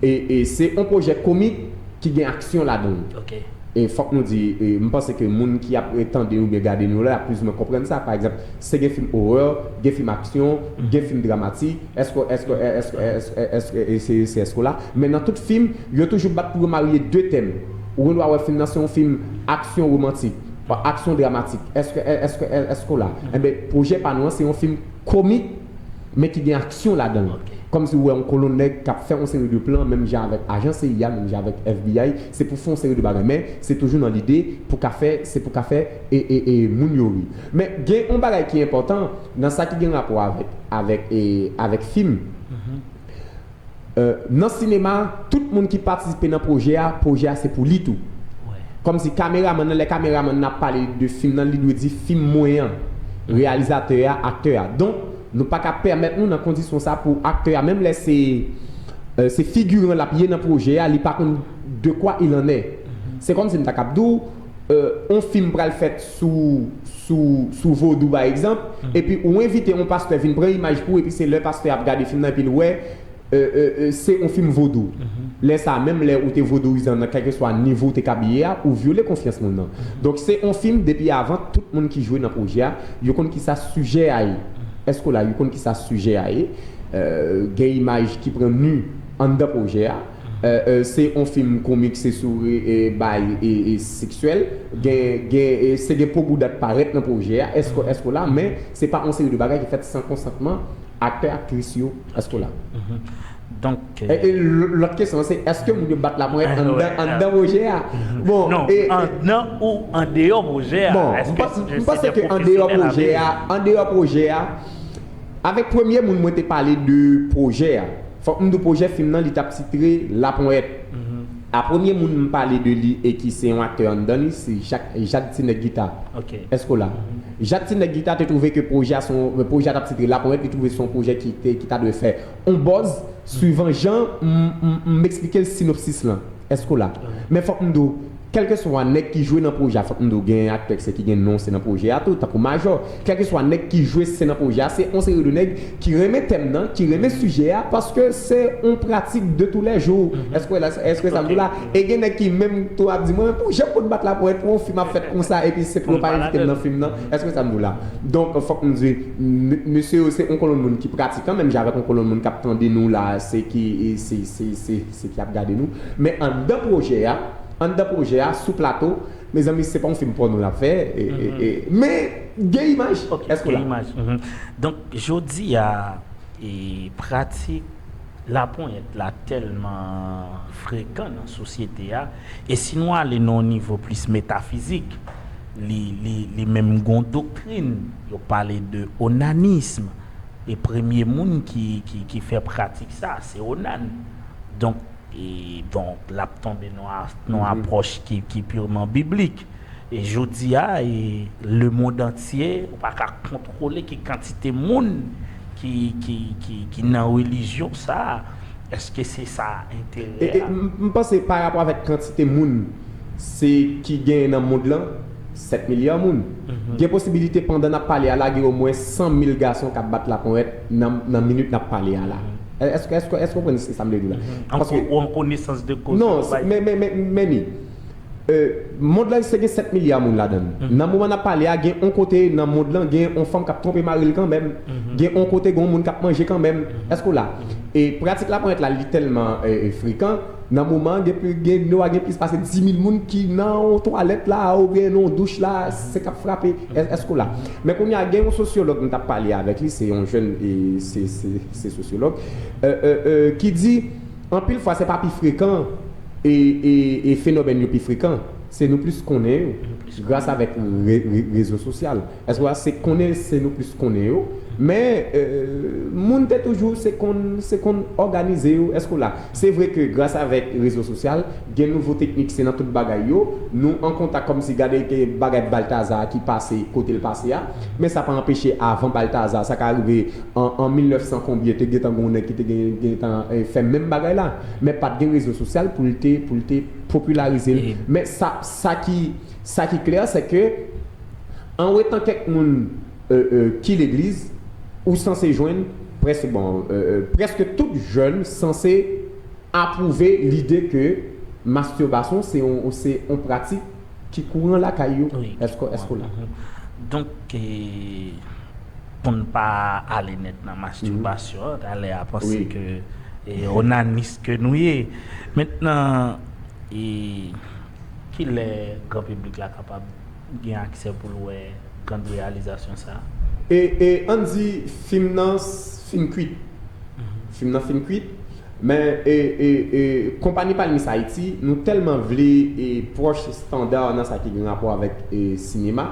E, e se yon pwojè komik ki gen aksyon ladan l. E fòk nou di, e, m panse ke moun ki ap, e, tande nou oubyen gade nou la, ap plizoumwen konprann sa. Pa egzanp, se gen fim orè, gen fim aksyon, gen fim dramatik. Èske, èske, èske, èske, èske, èske, e se, se èske w la? Men nan tout fim, yo toujou bat pou yo marye de tèm. Ou gen dwa wè fim nan se yon fim aksyon womantik, aksyon dramatik. Èske, èske, èske w la? Enben, pwojè pa nou an, se yon fim komik, men ki gen aksyon ladan l. Kòmsi ou wè yon kolonn nèg k ap fè yon seri de plan, menm jan avèk ajan C I A, menm jan avèk F B I, se pou fè yon seri de bagay. Men, se toujou nan lide pou ka fè, se pou ka fè, e, e, e moun yo ri. Men, gen yon bagay ki enpòtan nan sa ki gen rapò avèk, avèk, e, avèk fim. E, nan sinema, tout moun ki patisipe nan pwojè a, pwojè a se pou li tou. Kòmsi kameramann nan, lè kameramann nan ap pale de fim nan, li dwe di fim mwen an, reyalizatè a, aktè a. Donk, nou pa ka pèmèt nou nan kondisyon sa pou aktè a, menm lè se euh, se figiran l ap ye nan pwojè a, li pa konn de quoi il en est. Se kòmsi m ta kab di w, euh, on fim pral fèt sou, sou, sou vodou, pa egzanp, epi ou envite on pastè vin pran imaj pou ou, epi se lè pastè a ap gade fim nan, epi l wè, euh, euh, euh, se on fim vodou. Lè sa a, menm lè ou te vodouyizan nan kèlkeswa nivo ou te kab ye a, ou vyole konfyans moun nan. Donk, se on fim, depi avan, tout moun ki jwe nan pwojè a, yo konn kisa sijè a ye. Èske w la, yo konn kisa sijè a ye. Euh, gen imaj ki pran ni anndan pwojè a. Euh, euh, se on fim komik, se sou e, e, bay e, e seksyèl. Gen, gen, e, se gen po bouda k parèt nan pwojè a. Èske, èske w la, men se pa on seri de bagay ki fèt san konsantman aktè, aktris yo. Èske w la? Donk, E, e l- lòt kesyon an, se èske moun yo bat laponyèt anndan, anndan pwojè a? Bon, non, e, e- anndan ou andeyò pwojè a? Bon, Èske m pa- se- m se panse de ke andeyò pwofesyonèl pwojè avèk a, andeyò pwojè a, avèk premye moun mwen te pale de pwojè a, fòk m di w pwojè fim nan, li t ap titre Laponyèt. A premye moun m pale de li e ki se yon aktè anndan li, se Jak, Jak Ti Nèg Gita. Ok. Èske w la? Jak Ti Nèg Gita te twouve ke pwojè a se yon, pwojè a t ap titre Laponyèt, li twouve se yon pwojè ki te, ki ta dwe fè on buzz, swivan jan m, m, m eksplike l sinopsis lan. Èske w la? Men fòk m di w, kèlkeswa nèg ki jwe nan pwojè a, fòk m di w, gen aktè ki gen non, se nan pwojè a tou, tankou Majò. Kèlkeswa nèg ki jwe, se nan pwojè a, se on seri de nèg ki renmen tèm nan, ki renmen sijè a, paske se on pratik de tou lè jou. Èske w la, èske sa m di w la? E gen nèg ki menm tou ap di, mwen, men pou jan pou bat laponyèt pou yon fim ap fèt konsa, epi se pou yo pa envite m nan fim nan. Èske sa m di w la? Donk, fòk m di, m- mesye yo, se on kolonn moun ki pratikan, menm jan avèk on kolonn moun k ap tande nou la, se ki, e, se, se, se, se ki ap gade nou. Men anndan pwojè a, anndan pwojè a, sou plato, mezanmi, se pa yon fim pòno n ap fè, e, e, e, men gen imaj. Ok, Èske w gen la? Imaj. Donk, jodi a, e, pratik laponyèt la tèlman frekan nan sosyete a, e si nou ale nan yon nivo plis metafizik, li, li, li menm gon doktrin, yo pale de onanism, e premye moun ki, ki, ki fè pratik sa, se Onan. Donk, e, donk, l ap tonbe nan a- nan apwòch ki, ki pirman biblik. E jodi a, e, lemond antye, ou pa ka kontwole ki kantite moun ki, ki, ki, ki nan relijyon sa a. Èske se sa E, enterè e, a? m m panse pa rapò avèk kantite moun se ki genyen nan mond lan, sèt milya moun. Gen posibilite pandan n ap pale a la, gen omwen san mil gason k ap bat laponyèt nan, nan minit n ap pale a la. Èske, èske, èske w konprann sa m vle di w la? An Paske ko- an konesans de koz. Non, ou bay- men, men, men, men ni. Euh, mond lan se gen sèt milya moun ladan l. Nan moman n ap pale a, gen on kote nan mond lan, gen on fanm k ap twonpe mari l kanmenm. Gen on kote, gen on moun k ap manje kanmenm. Èske w la? E pratik laponyèt la, li tèlman, e, e, frekan. Nan moman an, gen pli, gen dwa gen plis pase dis mil moun ki nan yon twalèt la, oubyen nan yon douch la, se k ap frape. È- Èske w la? Men kounye a, gen yon sosyològ m t ap pale avèk li, se yon jèn, e, se, se, se sosyològ, euh, euh, euh, ki di, anpil fwa, se pa pi frekan, e, e, e fenomèn yo pi frekan, se nou plis konnen yo, gras avèk re, re, rezo sosyal. Èske w la? Se konnen, se nou plis konnen yo, men, euh, moun te toujou se konn, se konn òganize yo. Èske w la? Se vre ke gras avèk rezo sosyal, gen nouvo teknik, se nan tout bagay yo, nou an kontak kòmsi gade ke bagay Baltazar ki pase kote l pase a, men sa pa anpeche avan Baltazar, sa ka rive an, an mil nèf san konbyen, te gentan gen yon nèg ki te gen, gentan, eh, fè menm bagay la, men pa t gen rezo sosyal pou l te, pou l te popilarize l. Men sa, sa ki, sa ki klè, se ke an wetan kèk moun, euh, euh, ki legliz, ou sanse jwenn prèske, bon, euh, euh, prèske tout jèn sanse apwouve lide ke mastibasyon se yon, se yon pratik ki kouran lakay yo. Èske, èske w la? Donk, e, pou n pa ale nèt nan mastibasyon an, talè a panse ke, e, onanis ke nou ye. Mentnan, e, kilè gran piblik la kapab gen aksè pou l wè grann reyalizasyon sa a? E, e ann di fim nan s- fin kwit. Fim nan fin kwit. Men, e, e, e, konpayi Palmis Ayiti, nou tèlman vle, e, pwòch estanda nan sa ki gen rapò avèk, e, sinema.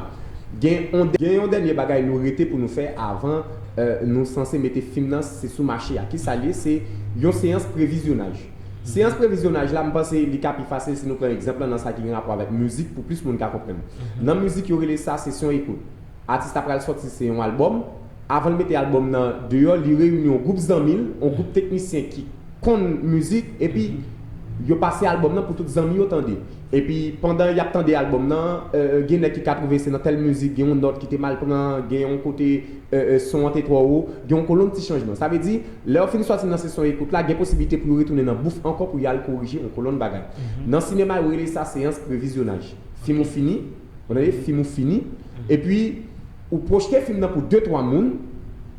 Gen yon, gen yon dènye bagay nou rete pou nou fè avan, e, nou sanse mete fim nan se sou mache a. Kisa l ye? Se yon seyans previzyonaj. Seyans previzyonaj la, m panse li ka pi fasil si nou pran egzanp lan nan sa ki gen rapò avèk mizik pou plis moun ka konprann. Nan mizik, yo rele sa sesyon ekout. Atis la pral sòti se yon albòm. Avan l mete albòm nan deyò, li reyini yon gwoup zanmi l, yon gwoup teknisyen ki konn mizik, epi yo pase albòm nan pou tout zanmi yo tande. Epi pandan y ap tande albòm nan, euh, gen nèg ki ka twouve se nan tèl mizik, gen yon nòt ki te mal pran, gen yon kote, euh, euh, son an te twò wo, gen yon kolonn ti chanjman. Sa vle di, lè w fin sòti nan sesyon ekout la, gen posiblite pou yo retounen nan bouf ankò pou y al korije yon kolonn bagay. Nan sinema, yo rele sa seyans previzyonaj. Fim ou fini, ou tande, fim ou fini, epi ou pwojte fim nan pou de twa moun,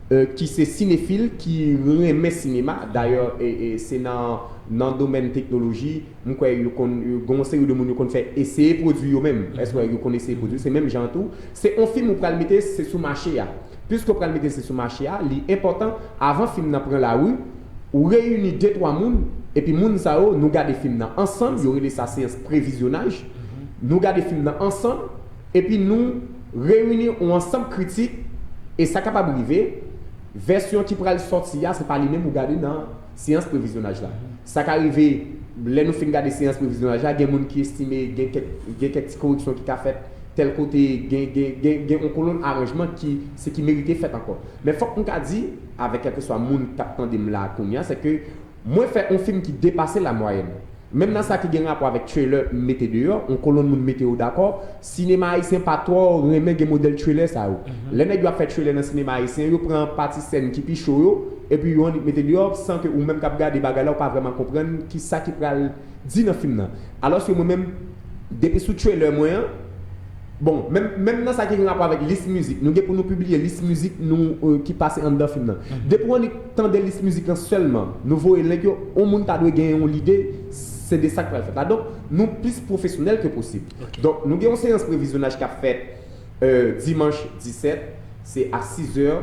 euh, ki se sinefil, ki renmen sinema. Dayè, e, e, se nan, nan domèn teknoloji, m kwè yo konn, yo gen yon seri de moun yo konn fè eseye pwodui yo menm. Èske yo konn eseye pwodui? Se menm jan tou. Se yon fim ou pral mete, se sou mache a. Piske ou pral mete se sou mache a, li enpòtan, avan fim nan pran lari, ou reyini de twa moun, epi moun sa yo, nou gade fim nan ansanm, yo rele sa seyans previzyonaj. Nou gade fim nan ansanm, epi nou reyini yon ansanm kritik, e sa kapab rive, vèsyon ki pral sòti a, se pa li menm ou gade nan seyans previzyonaj la. Sa ka rive, lè nou fin gade seyans previzyonaj la, gen moun ki estime, gen kèk, gen kèk ti koreksyon ki ka fèt, tèl kote, gen, gen, gen, gen yon kolonn aranjman ki, se ki merite fèt ankò. Men fòk m ka di, avèk kèlkeswa moun k ap tande m la kounye a, se ke mwen fè yon fim ki depase lamwayèn. Menm nan sa ki gen rapò avèk trailer m mete deyò, yon kolonn moun mete yo dakò, sinema ayisyen pa twò renmen gen modèl trailer sa yo. Lè nèg yo ap fè trailer nan sinema ayisyen, yo pran pati sèn ki pi cho yo, epi yo annik mete deyò, san ke ou menm k ap gade bagay la, ou pa vrèman konprann ki sa ki pral di nan fim nan. Alòske mwen menm, depi sou trailer mwen an, bon, menm, menm nan sa ki gen rapò avèk lis mizik, nou gen pou nou pibliye lis mizik nou, euh, ki pase anndan fim nan. Depi w annik tande lis mizik lan sèlman, nou voye link yo, yon moun ta dwe gen yon lide, se de sa k pral fèt la. Donk, nou plis pwofesyonèl ke posib. Donk, nou gen yon seyans previzyonaj k ap fèt, euh, dimanch disèt, se a sizè,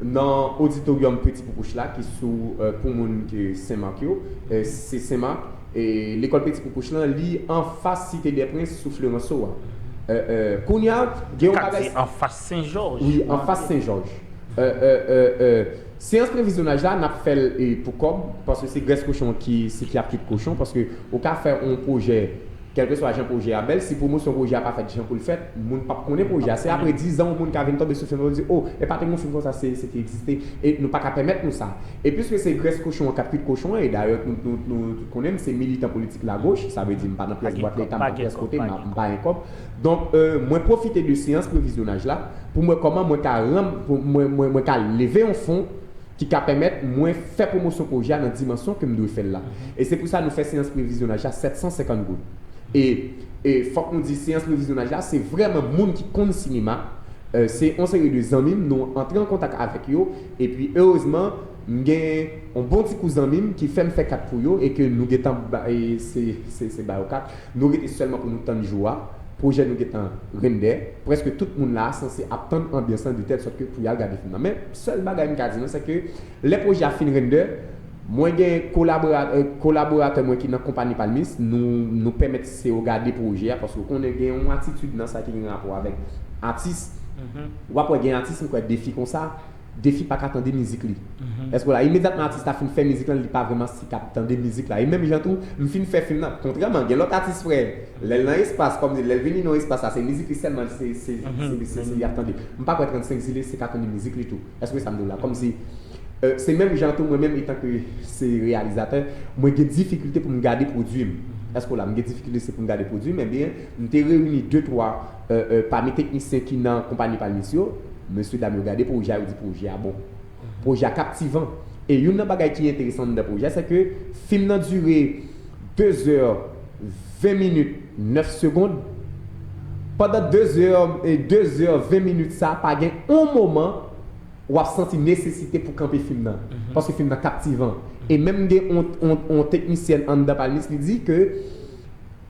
nan oditoryòm Petit Poupouch la, ki sou, euh, pou moun ke Senmak yo, euh, se Senmak, e lekòl Petit Poupouch lan, li anfas Cité des Princes sou Florenceau a. Euh, euh, kounye a, gen yon bagay. Katye anfas Sen Jòj. Wi, anfas Sen Jòj. Euh, euh, euh, euh, seyans previzyonaj la, n ap fè l, e, pou kòb, paske se grès kochon ki, se ki ap kwit kochon, paske ou ka fè yon pwojè, kèlkeswa jan pwojè a bèl, si pwomosyon pwojè a pa fèt jan pou l fèt, moun p ap konnen pwojè a. Se apre diz an, yon moun ka vin tonbe sou fim nan, di, "O, e pa te gen yon fim konsa, se, se te egziste, e nou pa ka pèmèt nou sa." E piske se grès kochon an k ap kwit kochon an, e dayè, nou, nou, nou tout konnen m se militan politik lagoch, sa vle di m pa nan pyès bwat Leta, m pa pyès kote, m pa, m pa gen kòb. Donk, euh, mwen pwofite de seyans previzyonaj la pou m wè kòman mwen ka rann, pou mwen, mwen, mwen ka leve yon fon ki ka pèmèt mwen fè pwomosyon pwojè a nan dimansyon ke m dwe fè l la. E se pou sa nou fè seyans previzyonaj la sèt san senkant goud. E, e fòk nou di, seyans previzyonaj la, se vrèman moun ki konn sinema, euh, se yon seri de zanmi m, nou antre an kontak avèk yo, epi erezman, m gen yon bon ti kou zanmi m ki fè m fè kat pou yo, e ke nou gentan ba, e se, se, se ba yo kat. Nou rete sèlman pou nou tann jou a. Pwojè nou gentan render. Prèske tout moun la a sanse ap tann anbyans lan de tèl sòt ke pou y al gade fim nan. Men, sèl bagay m ka di nou, se ke lè pwojè a fin render, mwen gen kolabora-, euh, kolaboratè mwen ki nan konpayi Palmis, nou, nou pèmèt se yo gade pwojè a, paske w konnen gen yon atitid nan sa ki gen rapò avèk atis. W ap wè gen atis, m kwè defi konsa, defi pa ka tande mizik li. Èske w la, imedyatman atis la fin fè mizik lan, li pa vrèman si k ap tande mizik la. E menm jan tou, m fin fè fim nan, kontrèman, gen lòt atis frè, lè l nan espas, kòm di, lè l vini nan espas la, se mizik li sèlman, se, se, se, se, se li ap tande. M pa kwè trannsenk zile se ka tande mizik li tou. Èske sa m di w la? Kòmsi, euh, se menm jan tou, mwen menm, etan ke se reyalizatè, mwen gen difikilte pou m gade pwodui m. Èske w la? M gen difikilte se pou m gade pwodui m, ebyen, m te reyini de, twa, euh, euh, pami teknisyen ki nan konpayi Palmis yo, mesye dam yo gade pwojè a, yo di pwojè a bon. Pwojè a kaptivan. E youn nan bagay ki enteresan anndan pwojè a, se ke fim nan dire de zè ven minit nèf segonn. Pandan de zè, e de zè ven minit sa, pa gen yon moman w ap santi nesesite pou kanpe fim nan. Paske fim nan kaptivan. E menm gen yon, yon, yon teknisyèn anndan Palmis, li di ke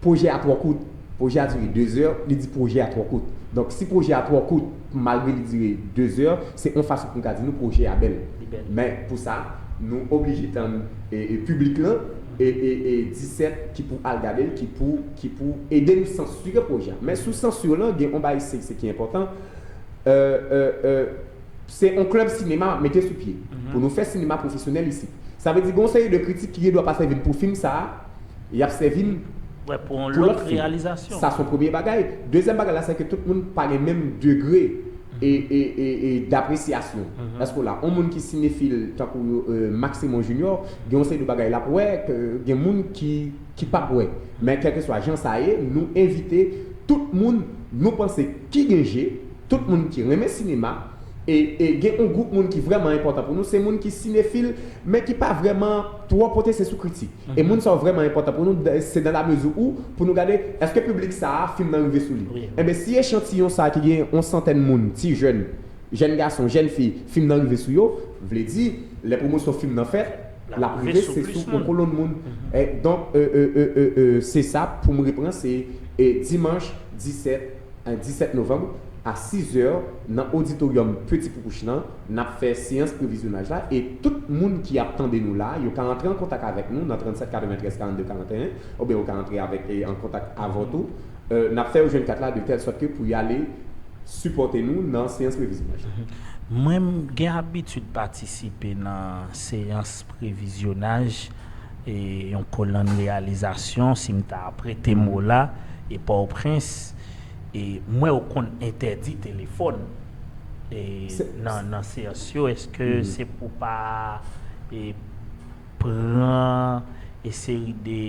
pwojè a twò kout. Pwojè a dire de zè, li di pwojè a twò kout. Donk, si pwojè a twò kout, malgre li dire de zè, se yon fason pou m ka di nou pwojè a bèl. Li bèl. Men, pou sa, nou oblije tann, e, e, piblik lan, e, e, e disèt ki pou al gade l, ki pou, ki pou ede nou sansire pwojè a. Men sou sansi lan, gen yon bagay se, se ki enpòtan. Euh, euh, euh, se yon klèb sinema m ap mete sou pye. Pou nou fè sinema pwofesyonèl isit. Sa vle di gen yon seri de kritik ki gen dwa pa sèvi n pou fim sa a, y ap sèvi n Ouais, pou yon pou lòt lòt fim. Reyalizasyon. Sa se yon premye bagay. Dezyèm bagay la, se ke tout moun pa gen menm degre e, e, e, e dapresyasyon. Èske w la? Yon moun ki sinefil tankou euh, Maximon Junior, gen yon seri de bagay l ap wè ke gen moun ki, ki p ap wè. Men kèlkeswa jan sa ye, nou envite tout moun nou panse ki gen je, tout moun ki renmen sinema, e, e gen yon gwoup moun ki vrèman enpòtan pou nou, se moun ki sinefil, men ki pa vrèman twò pote se sou kritik. E moun sa yo vrèman enpòtan pou nou, se dans la mesure où, pou nou gade, èske piblik sa a, fim nan rive sou li. Wi. Enben, si echantiyon sa a ki gen yon santèn moun, ti jèn, jèn gason, jèn fi, fim nan rive sou yo, vle di, lè pwomosyon fim nan fèt, l ap rive se sou yon kolonn moun. E, donk, euh, euh, euh, euh, euh, se sa pou m repran, se e, dimanch disèt, e, disèt novanm, a sizè, nan oditoryòm Petit Poupouch lan, n ap fè seyans previzyonaj la, e tout moun ki ap tande nou la, yo ka antre an kontak avèk nou nan trannsèt katreventrèz karannde karanteyen, oubyen yo ka antre avèk, e, an kontak avè w tou. Euh, n ap fè yo jwenn kat la de tèl sòt ke pou y ale sipòte nou nan seyans previzyonaj la. Mwen, m gen abitid patisipe nan seyans previzyonaj e yon kolonn reyalizasyon, si m ta prete mo la, e Pòtoprens, e m wè yo konn entèdi telefòn e Se- nan, nan seyans yo, èske se pou pa e pran e seri de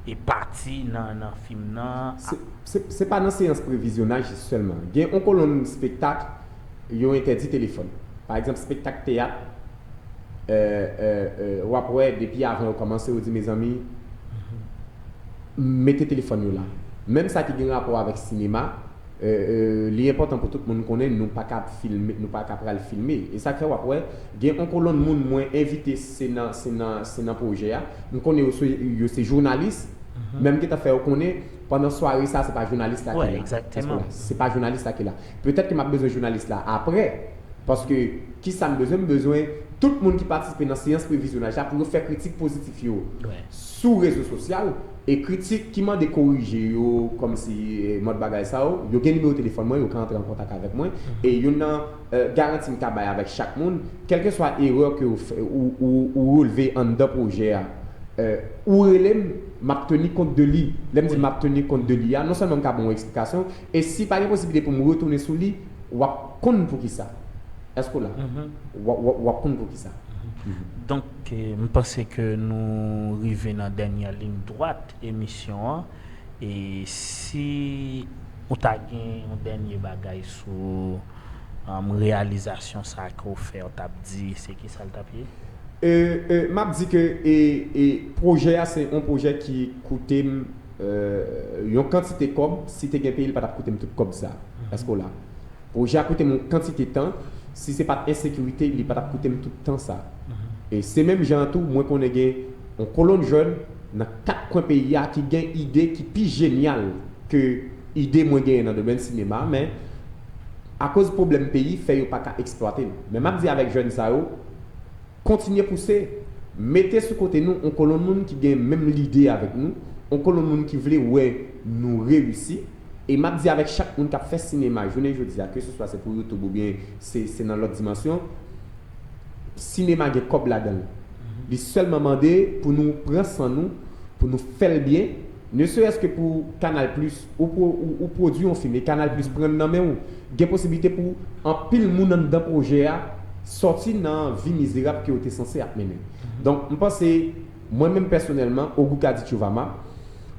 e pati nan, nan fim nan? Se, se, se pa nan seyans previzyonaj sèlman. Gen yon kolonn spektak, yo entèdi telefòn. Pa egzanp, spektak teyat, euh, euh, euh, w ap wè depi avan yo kòmanse, yo di, mezanmi, mete telefòn yo la. Menm sa ki gen rapò avèk sinema, euh, euh, li enpòtan pou tout moun konnen nou pa ka filme, nou pa ka pral filme. E sa k fè w ap wè, gen yon kolonn moun mwen envite, se nan, se nan, se nan pwojè a. M konnen yo se, yo se jounalis, men m gentan fè yo konnen, pandan sware sa, se pa jounalis la ki Ouais, la. exactement. Èske w la? Se pa jounalis la ki la. Petèt ke m ap bezwen jounalis la apre, paske ki sa m bezwen? M bezwen tout moun ki patisipe nan seyans previzyonaj la pou yo fè kritik pozitif yo Ouais. sou rezo sosyal, e kritik ki mande korije yo, kòmsi eh, mòd bagay sa yo, yo gen nimewo telefòn mwen, yo ka antre an kontak avèk mwen, e youn nan eh, garanti m ka bay avèk chak moun, kèlkeswa erè ke ou, fè- ou, ou, ou relve anndan pwojè a, eh, ou rele m, m ap teni kont de li. Lè m di m ap teni kont de li a, non sèlman m ka ba w yon eksplikasyon, e si pa gen posiblite pou m retounen sou li, w ap konn poukisa. Èske w la? W ap- w ap- w ap konn poukisa. Donk, eh, m panse ke nou rive nan dènyè liy dwat emisyon an. E si ou ta gen yon dènye bagay sou um, reyalizasyon sa ke w fè, w t ap di, se ki sa l t ap ye? E, e, m ap di ke e, e, pwojè a se yon pwojè ki koute m eh, yon kantite kòb, si te gen peyi, li pa t ap koute m tout kòb sa. Èske w la? Pwojè a koute m yon kantite tan, si se pa t ensekirite, li pa t ap koute m tout tan sa. E se menm jan an tou, mwen konnen gen yon kolonn jèn nan kat kwen peyi a ki gen ide ki pi jenyal ke ide mwen genyen nan domèn sinema, men akoz pwoblèm peyi fè yo pa ka eksplwate l. Men m ap di avèk jèn sa yo, kontinye pouse, mete sou kote nou yon kolonn moun ki gen menm lide avèk nou, yon kolonn moun ki vle wè nou reyisi. E m ap di avèk chak moun k ap fè sinema jounen jodi a, ke se swa se pou YouTube oubyen se, se nan lòt dimansyon, sinema gen kòb ladan l. Li sèlman mande pou nou pran san nou, pou nou fè l byen, ne serait-ce que pou Canal Plus, ou, pro- ou, ou pwodui yon fim e Canal Plus pran l nan men w, gen posiblite pou anpil moun anndan pwojè a sòti nan vi mizerab ke yo te sanse ap mennen. Donk, m panse, mwen menm pèsonèlman, Ogou Kadi Tchouvama,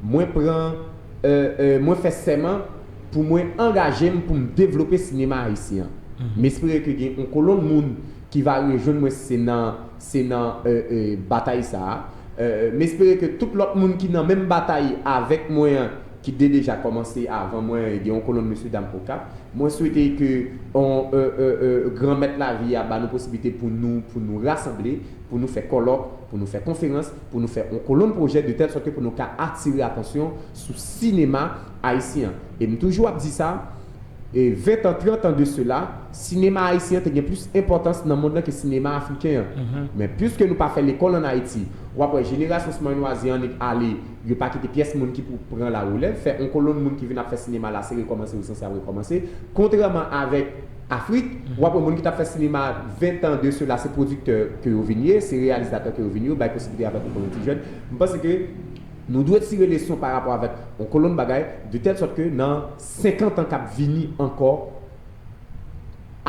mwen pran, euh, euh, mwen fè sèman pou mwen angaje m pou m devlope sinema ayisyen an. M espere ke gen yon kolonn moun ki va rejwenn mwen, se nan, se nan euh, euh, batay sa a. Euh, m espere ke tout lòt moun ki nan menm batay avèk mwen an, ki te deja kòmanse avan mwen, gen yon kolonn mesye dam Okap. Mwen swete ke on, euh, euh, euh, Granmèt lavi a ba nou posiblite pou nou, pou nou rasanble, pou nou fè kòlòk, pou nou fè konferans, pou nou fè yon kolonn pwojè de tèl sòt ke pou nou ka atire atansyon sou sinema ayisyen an. E m toujou ap di sa, e ven tan, trant an de sela, sinema ayisyen an te gen plis enpòtans nan mond lan ke sinema afriken an. Men piske nou pa fè lekòl ann Ayiti, w ap wè jenerasyon Smile Noisy annik ale, yo pa kite pyès moun ki pou pran larelèv, fè yon kolonn moun ki vin ap fè sinema la, se rekòmanse yo sanse ap rekòmanse. Kontrèman avèk Afrik, w ap wè moun ki t ap fè sinema ven tan de sela, se pwodiktè ke yo vin ye, se reyalizatè ke yo vin ye, yo bay posiblite avèk yon kolon ti jèn. M panse ke nou dwe tire leson pa rapò avèk yon kolonn bagay, de tèl sòt ke nan senkant an k ap vini ankò,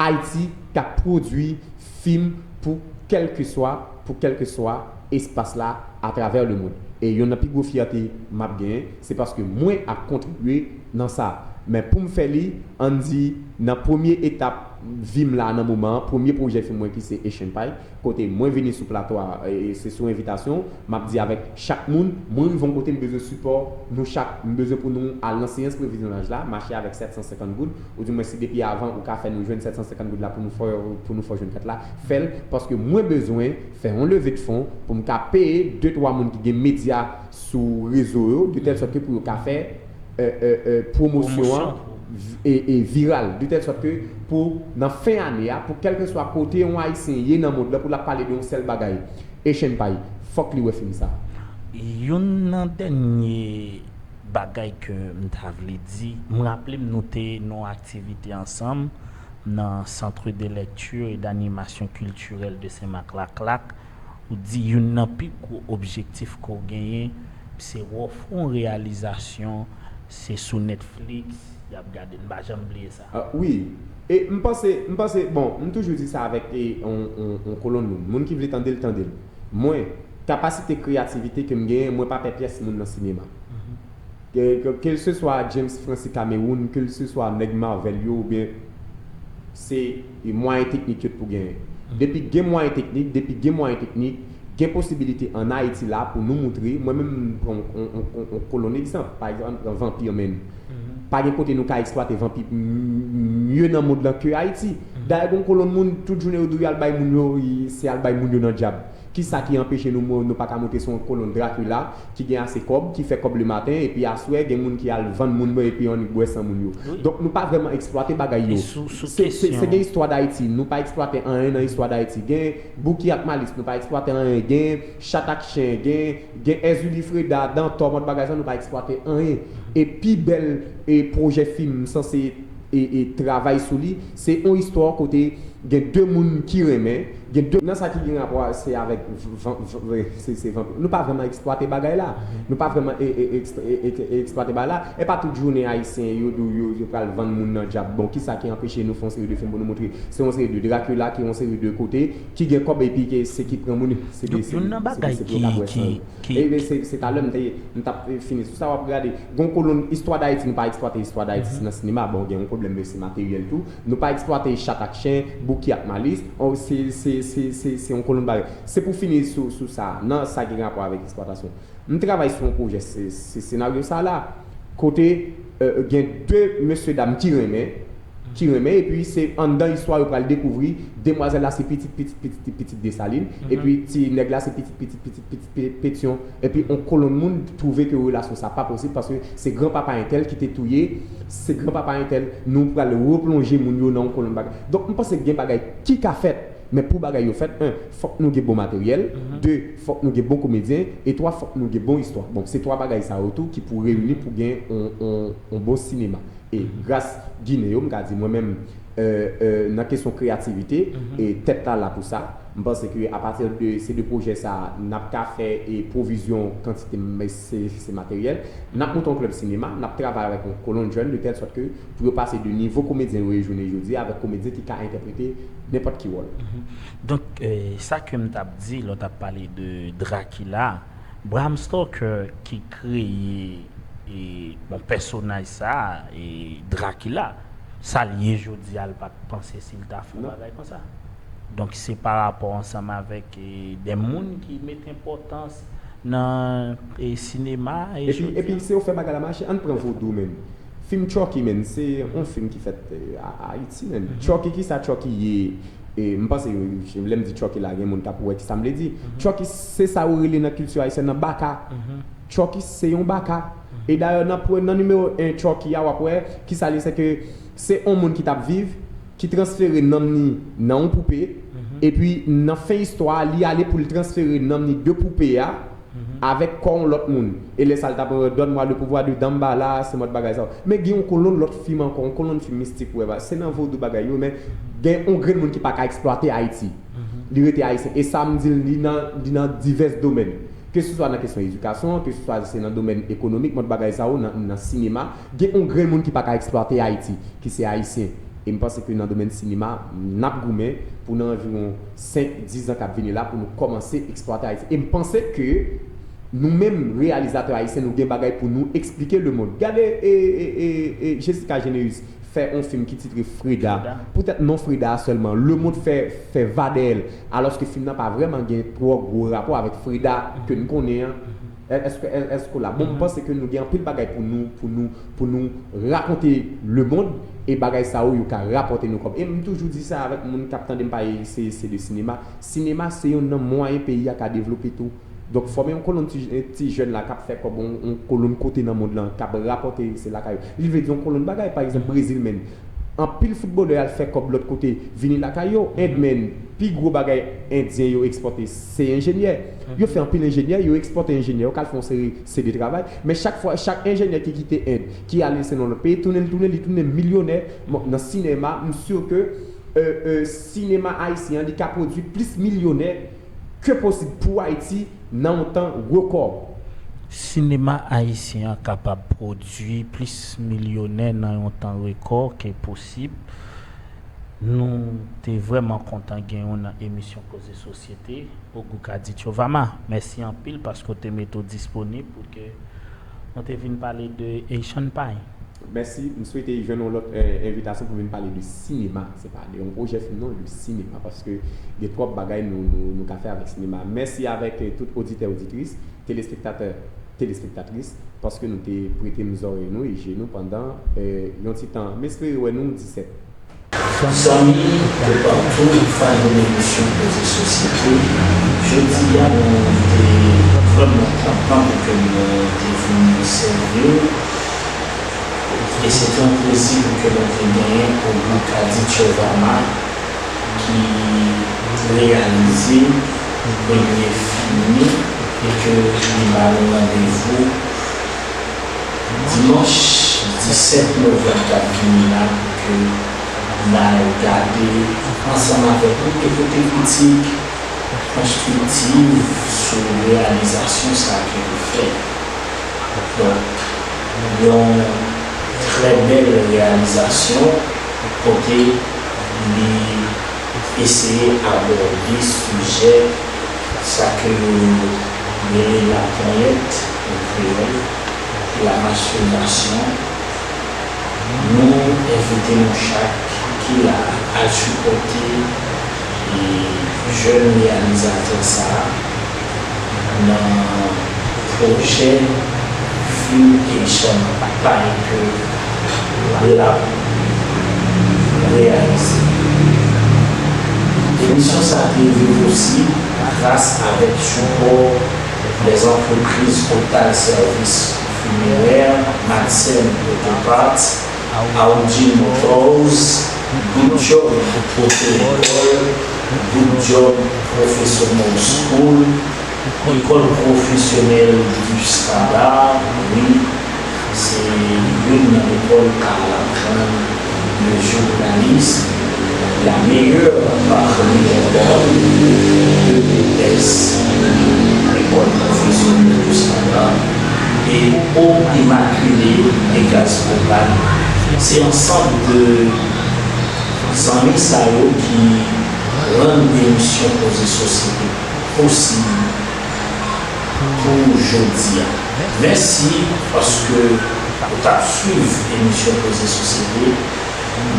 Ayiti ka pwodui fim pou kèlkeswa, pou kèlkeswa espas la atravè lemonn. E youn nan pi gwo fyète m ap genyen, se paske mwen ap kontribye nan sa. Men pou m fè li, ann di, nan premye etap vi m la nan moman an, premye pwojè fim mwen ki se Asian Pie, kote mwen vini sou plato a, e se sou envitasyon, m ap di avèk chak moun, mwen rive yon kote m bezwen sipò nou chak, m bezwen pou nou al nan seyans previzyonaj la, mache avèk sèt san senkant goud, ou di mwen si depi avan ou ka fè nou jwenn sèt san senkant goud la pou nou fè, pou nou fè jwenn kat la, fè l, paske mwen bezwen fè yon leve de fon pou m ka peye de twa moun ki gen medya sou rezo yo, de tèl sòt ke pou yo ka fè e, e, e, pwomosyon an e, e viral, de tèl sòt ke pou nan fen ane a, pou kèlkeswa kote yon Ayisyen ye nan mond lan, pou l ap pale de yon sèl bagay, Asian Pie, fòk li wè fim sa. Youn nan dènye bagay ke m ta vle di, m raple m nou te nan yon aktivite ansanm nan Centre de lecture et d'animation culturelle de Saint-Marc Lac Lac, ou di youn nan pi gwo objektif ke w genyen, se w ofri yon reyalizasyon, se sou Netflix y ap gade l. M pa janm bliye sa. Ah, wi. E m panse, m panse, bon, m toujou di sa avèk e, on, on, on kolonn moun. Moun ki vle tande l, tande l. Mwen, kapasite kreyativite ke m genyen, mwen pa pè pyès moun nan sinema. Ke, ke, kèlseswa James Francis Cameroun, kèlseswa nèg Marvel yo, oubyen se mwayen teknik yo t pou genyen. Depi gen mwayen teknik, depi gen mwayen teknik, gen posibilite ann Ayiti la pou nou moutre, mwen menm m pran on, on, on, on kolonn egzanp, pa egzanp, m pran Vampire Man. Pa gen kote nou ka eksplwate vanpi m- mye nan mond lan ke Ayiti. Dayè, gen yon kolonn moun, tout jounen yo di w y al bay moun yo, y- se al bay moun yo nan dyab. Kisa ki anpeche nou, nou pa ka montre se yon kolonn Dracula ki gen ase kòb, ki fè kòb lematen, epi aswè gen moun ki al vann moun, epi annik bwè san moun yo. Donk, nou pa vrèman eksplwate bagay yo. Se se- se gen istwa Dayiti, nou pa eksplwate anyen nan istwa Dayiti. Gen Bouki ak Malis, nou pa eksplwate anyen. Gen Chat ak Chen, gen, gen Èzili Freda, Dantò, mòd bagay sa, nou pa eksplwate anyen. E pi bèl e pwojè fim m sanse e, e travay sou li, se yon istwa kote gen de moun ki renmen, gen de, nan sa ki gen rapò a, se avèk van- van- se se vanpi. Nou pa vrèman eksplwate bagay la. Nou pa vrèman e- e- eksp- e- e- e- eksplwate bagay la. E pa tout jounen Ayisyen yo di w yo, yo pral vann moun nan dyab. Bon, kisa ki anpeche nou fè yon seri de fim pou nou montre? Se yon seri de Dracula ki yon seri de kote ki gen kòb epi ke se ki pran moun, se de- se- se- se pou yo ka bwè san yo. Ebyen, se se talè m te m t ap fini sou sa, w ap gade. Gen yon kolonn istwa Dayiti, nou pa eksplwate istwa Dayiti nan sinema. Bon, gen yon pwoblèm, men se materyèl tou. Nou pa eksplwate Chat ak Chen, Bouki ak Malis. Oh, se se- se- se- se yon kolonn bagay. Se pou fini sou sou sa, nan sa ki gen rapò avèk eksplwatasyon. M travay sou yon pwojè se- se- senaryo sa la, kote e, gen de mesye dam ki renmen, ki renmen, epi se anndan istwa yo pral dekouvri demwazèl la se pitit pitit pitit pitit Desalin, epi ti nèg la se pitit pitit pitit pitit Pe- Petyon, epi on kolonn moun twouve ke relasyon sa pa posib paske se granpapa entèl ki te touye, se granpapa entèl, nou pral replonje moun yo nan yon kolonn bagay. Donk, m panse gen bagay ki ka fèt, men pou bagay yo fèt, en, fòk nou gen bon materyèl, de, fòk nou gen bon komedyen, e twa, fòk nou gen bon istwa. Bon, se twa bagay sa yo tou ki pou reyini pou gen on, on, on bon sinema. E gras Ginen yo, m ka di mwen menm, e, e, nan kesyon kreyativite, e tèt la la pou sa. M panse ke apati de se de pwojè sa, n ap ka fè e pwovizyon kantite m- se, se materyèl. N ap monte yon klèb sinema, n ap travay avèk yon kolonn jèn de tèl sòt ke pou yo pase de nivo komedyen yo ye jounen jodi a avèk komedyen ki ka entèprete nenpòt ki wòl. Donk, e, sa ke m t ap di lè w t ap pale de Dracula, Bram Stoker ki kreye e, bon, pèsonaj sa, e, Dracula, sa l ye jodi a, l pa t panse si l ta fè yon bagay konsa. Donk, se pa rapò ansanm avèk e, de moun ki mete enpòtans nan e, sinema. E epi, epi, se yo fè bagay la mache. Ann pran vodou, menm. Fim Chucky, menm, se yon fim ki fèt e, a Ayiti, menm. Chucky, kisa Chucky ye? E m panse, lè m di Chucky la, gen moun k ap wè kisa m vle di. Chucky, se sa yo rele nan kilti ayisyèn nan baka. Chucky se yon baka. E dayè, nan, pre- nan nimewo en Chucky a, w ap wè, kisa li, se ke se yon moun ki t ap viv, ki transfere nanm ni nan yon poupe, epi nan fen istwa a, li ale pou l transfere nanm ni de poupe a, avèk kò yon lòt moun. E lè sa l t ap, euh, donne-moi le pouvoir de Dambala, se mòd bagay sa yo. Men gen yon kolonn lòt fim ankò, yon kolonn fim mistik, ou wè, se nan vodou bagay yo, men gen yon grenn moun ki pa ka eksplwate Ayiti. Li rete ayisyen. E sa m di l, li nan, li nan divès domèn. Keseswa nan kesyon edikasyon, keseswa se nan domèn ekonomik, mòd bagay sa yo, nan, nan sinema, gen yon grenn moun ki pa ka eksplwate Ayiti, ki se ayisyen. E m panse ke nan domèn sinema, n ap goumen pou nan anviwon senk, dis zan k ap vini la, pou nou kòmanse eksplwate Ayiti. E m panse ke nou menm, reyalizatè ayisyen, nou gen bagay pou nou eksplike lemonn. Gade, e, e, e, e, Jessica Généus fè yon fim ki titre Freda. Poutèt non Freda a sèlman, lemonn fè, fè va dèyè l. Alòske fim nan pa vrèman gen twò gwo rapò avèk Freda ke n konnen an. È-, èske, è-, èske w la? Bon, m panse ke nou gen anpil bagay pou nou, pou nou, pou nou rakonte lemonn, e bagay sa yo, yo ka rapòte nou kòb. E m toujou di sa avèk moun k ap tande m pale, se, se de sinema. Sinema se youn nan mwayen peyi a ka devlope tou. Donk, fòme yon kolonn ti, ti jèn la k ap fè kòb, yon, yon kolonn kote nan mond lan, k ap rapòte se lakay yo. Li vle di yon kolonn bagay, pa egzanp, Brezil menm. Anpil foutbolè al fè kòb lòt kote, vini lakay yo. End menm, pi gwo bagay endyen yo ekspòte, se enjenyè. Yo fè anpil enjenyè, yo ekspòte enjenyè, yo k al fè yon seri, seri de travay. Men chak fwa, chak enjenyè ki kite End, ki ale se nan lòt peyi, tounen, li tounen, li tounen milyonè. Bon, nan sinema, m si ke, euh, euh, sinema ayisyen an, li ka pwodui plis milyonè ke posib pou Ayiti nan yon tan rekò. Sinema ayisyen an kapab pwodui plis milyonè nan yon tan rekò ke posib. Nou te vrèman kontan gen w nan emisyon Koze Sosyete, Ogou Kaditchovama. Mèsi anpil paske w te mete w disponib pou ke nou te vin pale de Haitian Pie. Mèsi, m swete jwenn yon lòt, eh, envitasyon pou vin pale de sinema. Se pa de yon pwojè fim non, de sinema, paske gen twòp bagay nou, nou, nou ka fè avèk sinema. Mèsi avèk, eh, tout oditè, oditris, telespektatè, telespektatris, paske nou te prete m zòrèy nou e je nou pandan, eh, yon ti tan. M espere wè nou disèt. Zanmi de patou, fan de lemisyon Koze Sosyete, jodi a nou te vrèman kontan pou ke nou te vin sèvi w. E se te yon plezi pou ke nou te genyen Ogou Kaditchovama ki reyalize premye fim li e ke li ba nou randevou dimanch disèt novanm k ap vini la pou ke n al gade ansanm avèk nou e pote kritik konstriktiv sou reyalizasyon sa ke l fè. Donk, yon trè bèl reyalizasyon kote li eseye abòde sijè sa ke yo rele laponyèt an kreyòl, lamastribasyon. Nou envite nou chak ki la a al sipòte, e, jèn reyalizatè sa a nan pwojè fim Haitian Pie ke l ap reyalize. Emisyon sa a te rive w osi gras avèk sipò lèzantrepriz Total Service Funéraire, Madsen Auto Parts, Audi Motors, Good Job Auto École, Good Job Professional School, École Professionnelle du Standard, wi, se youn nan lekòl k ap aprann le journalisme, la meilleure parmi les écoles, E P S, École Professionnelle du Standard, e Eau Immaculée de Gaz Propane. Se ansanm de zanmi sa yo ki rann emisyon Koze Sosyete posib pou jodi a. Mèsi paske ou t ap swiv emisyon Koze Sosyete.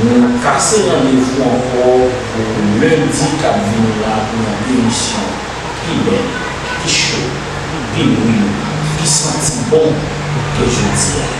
Nou kase randevou ankò pou lendi k ap vini la pou yon emisyon pi bèl, pi cho, pi lwil, pi santi bon ke jodi a.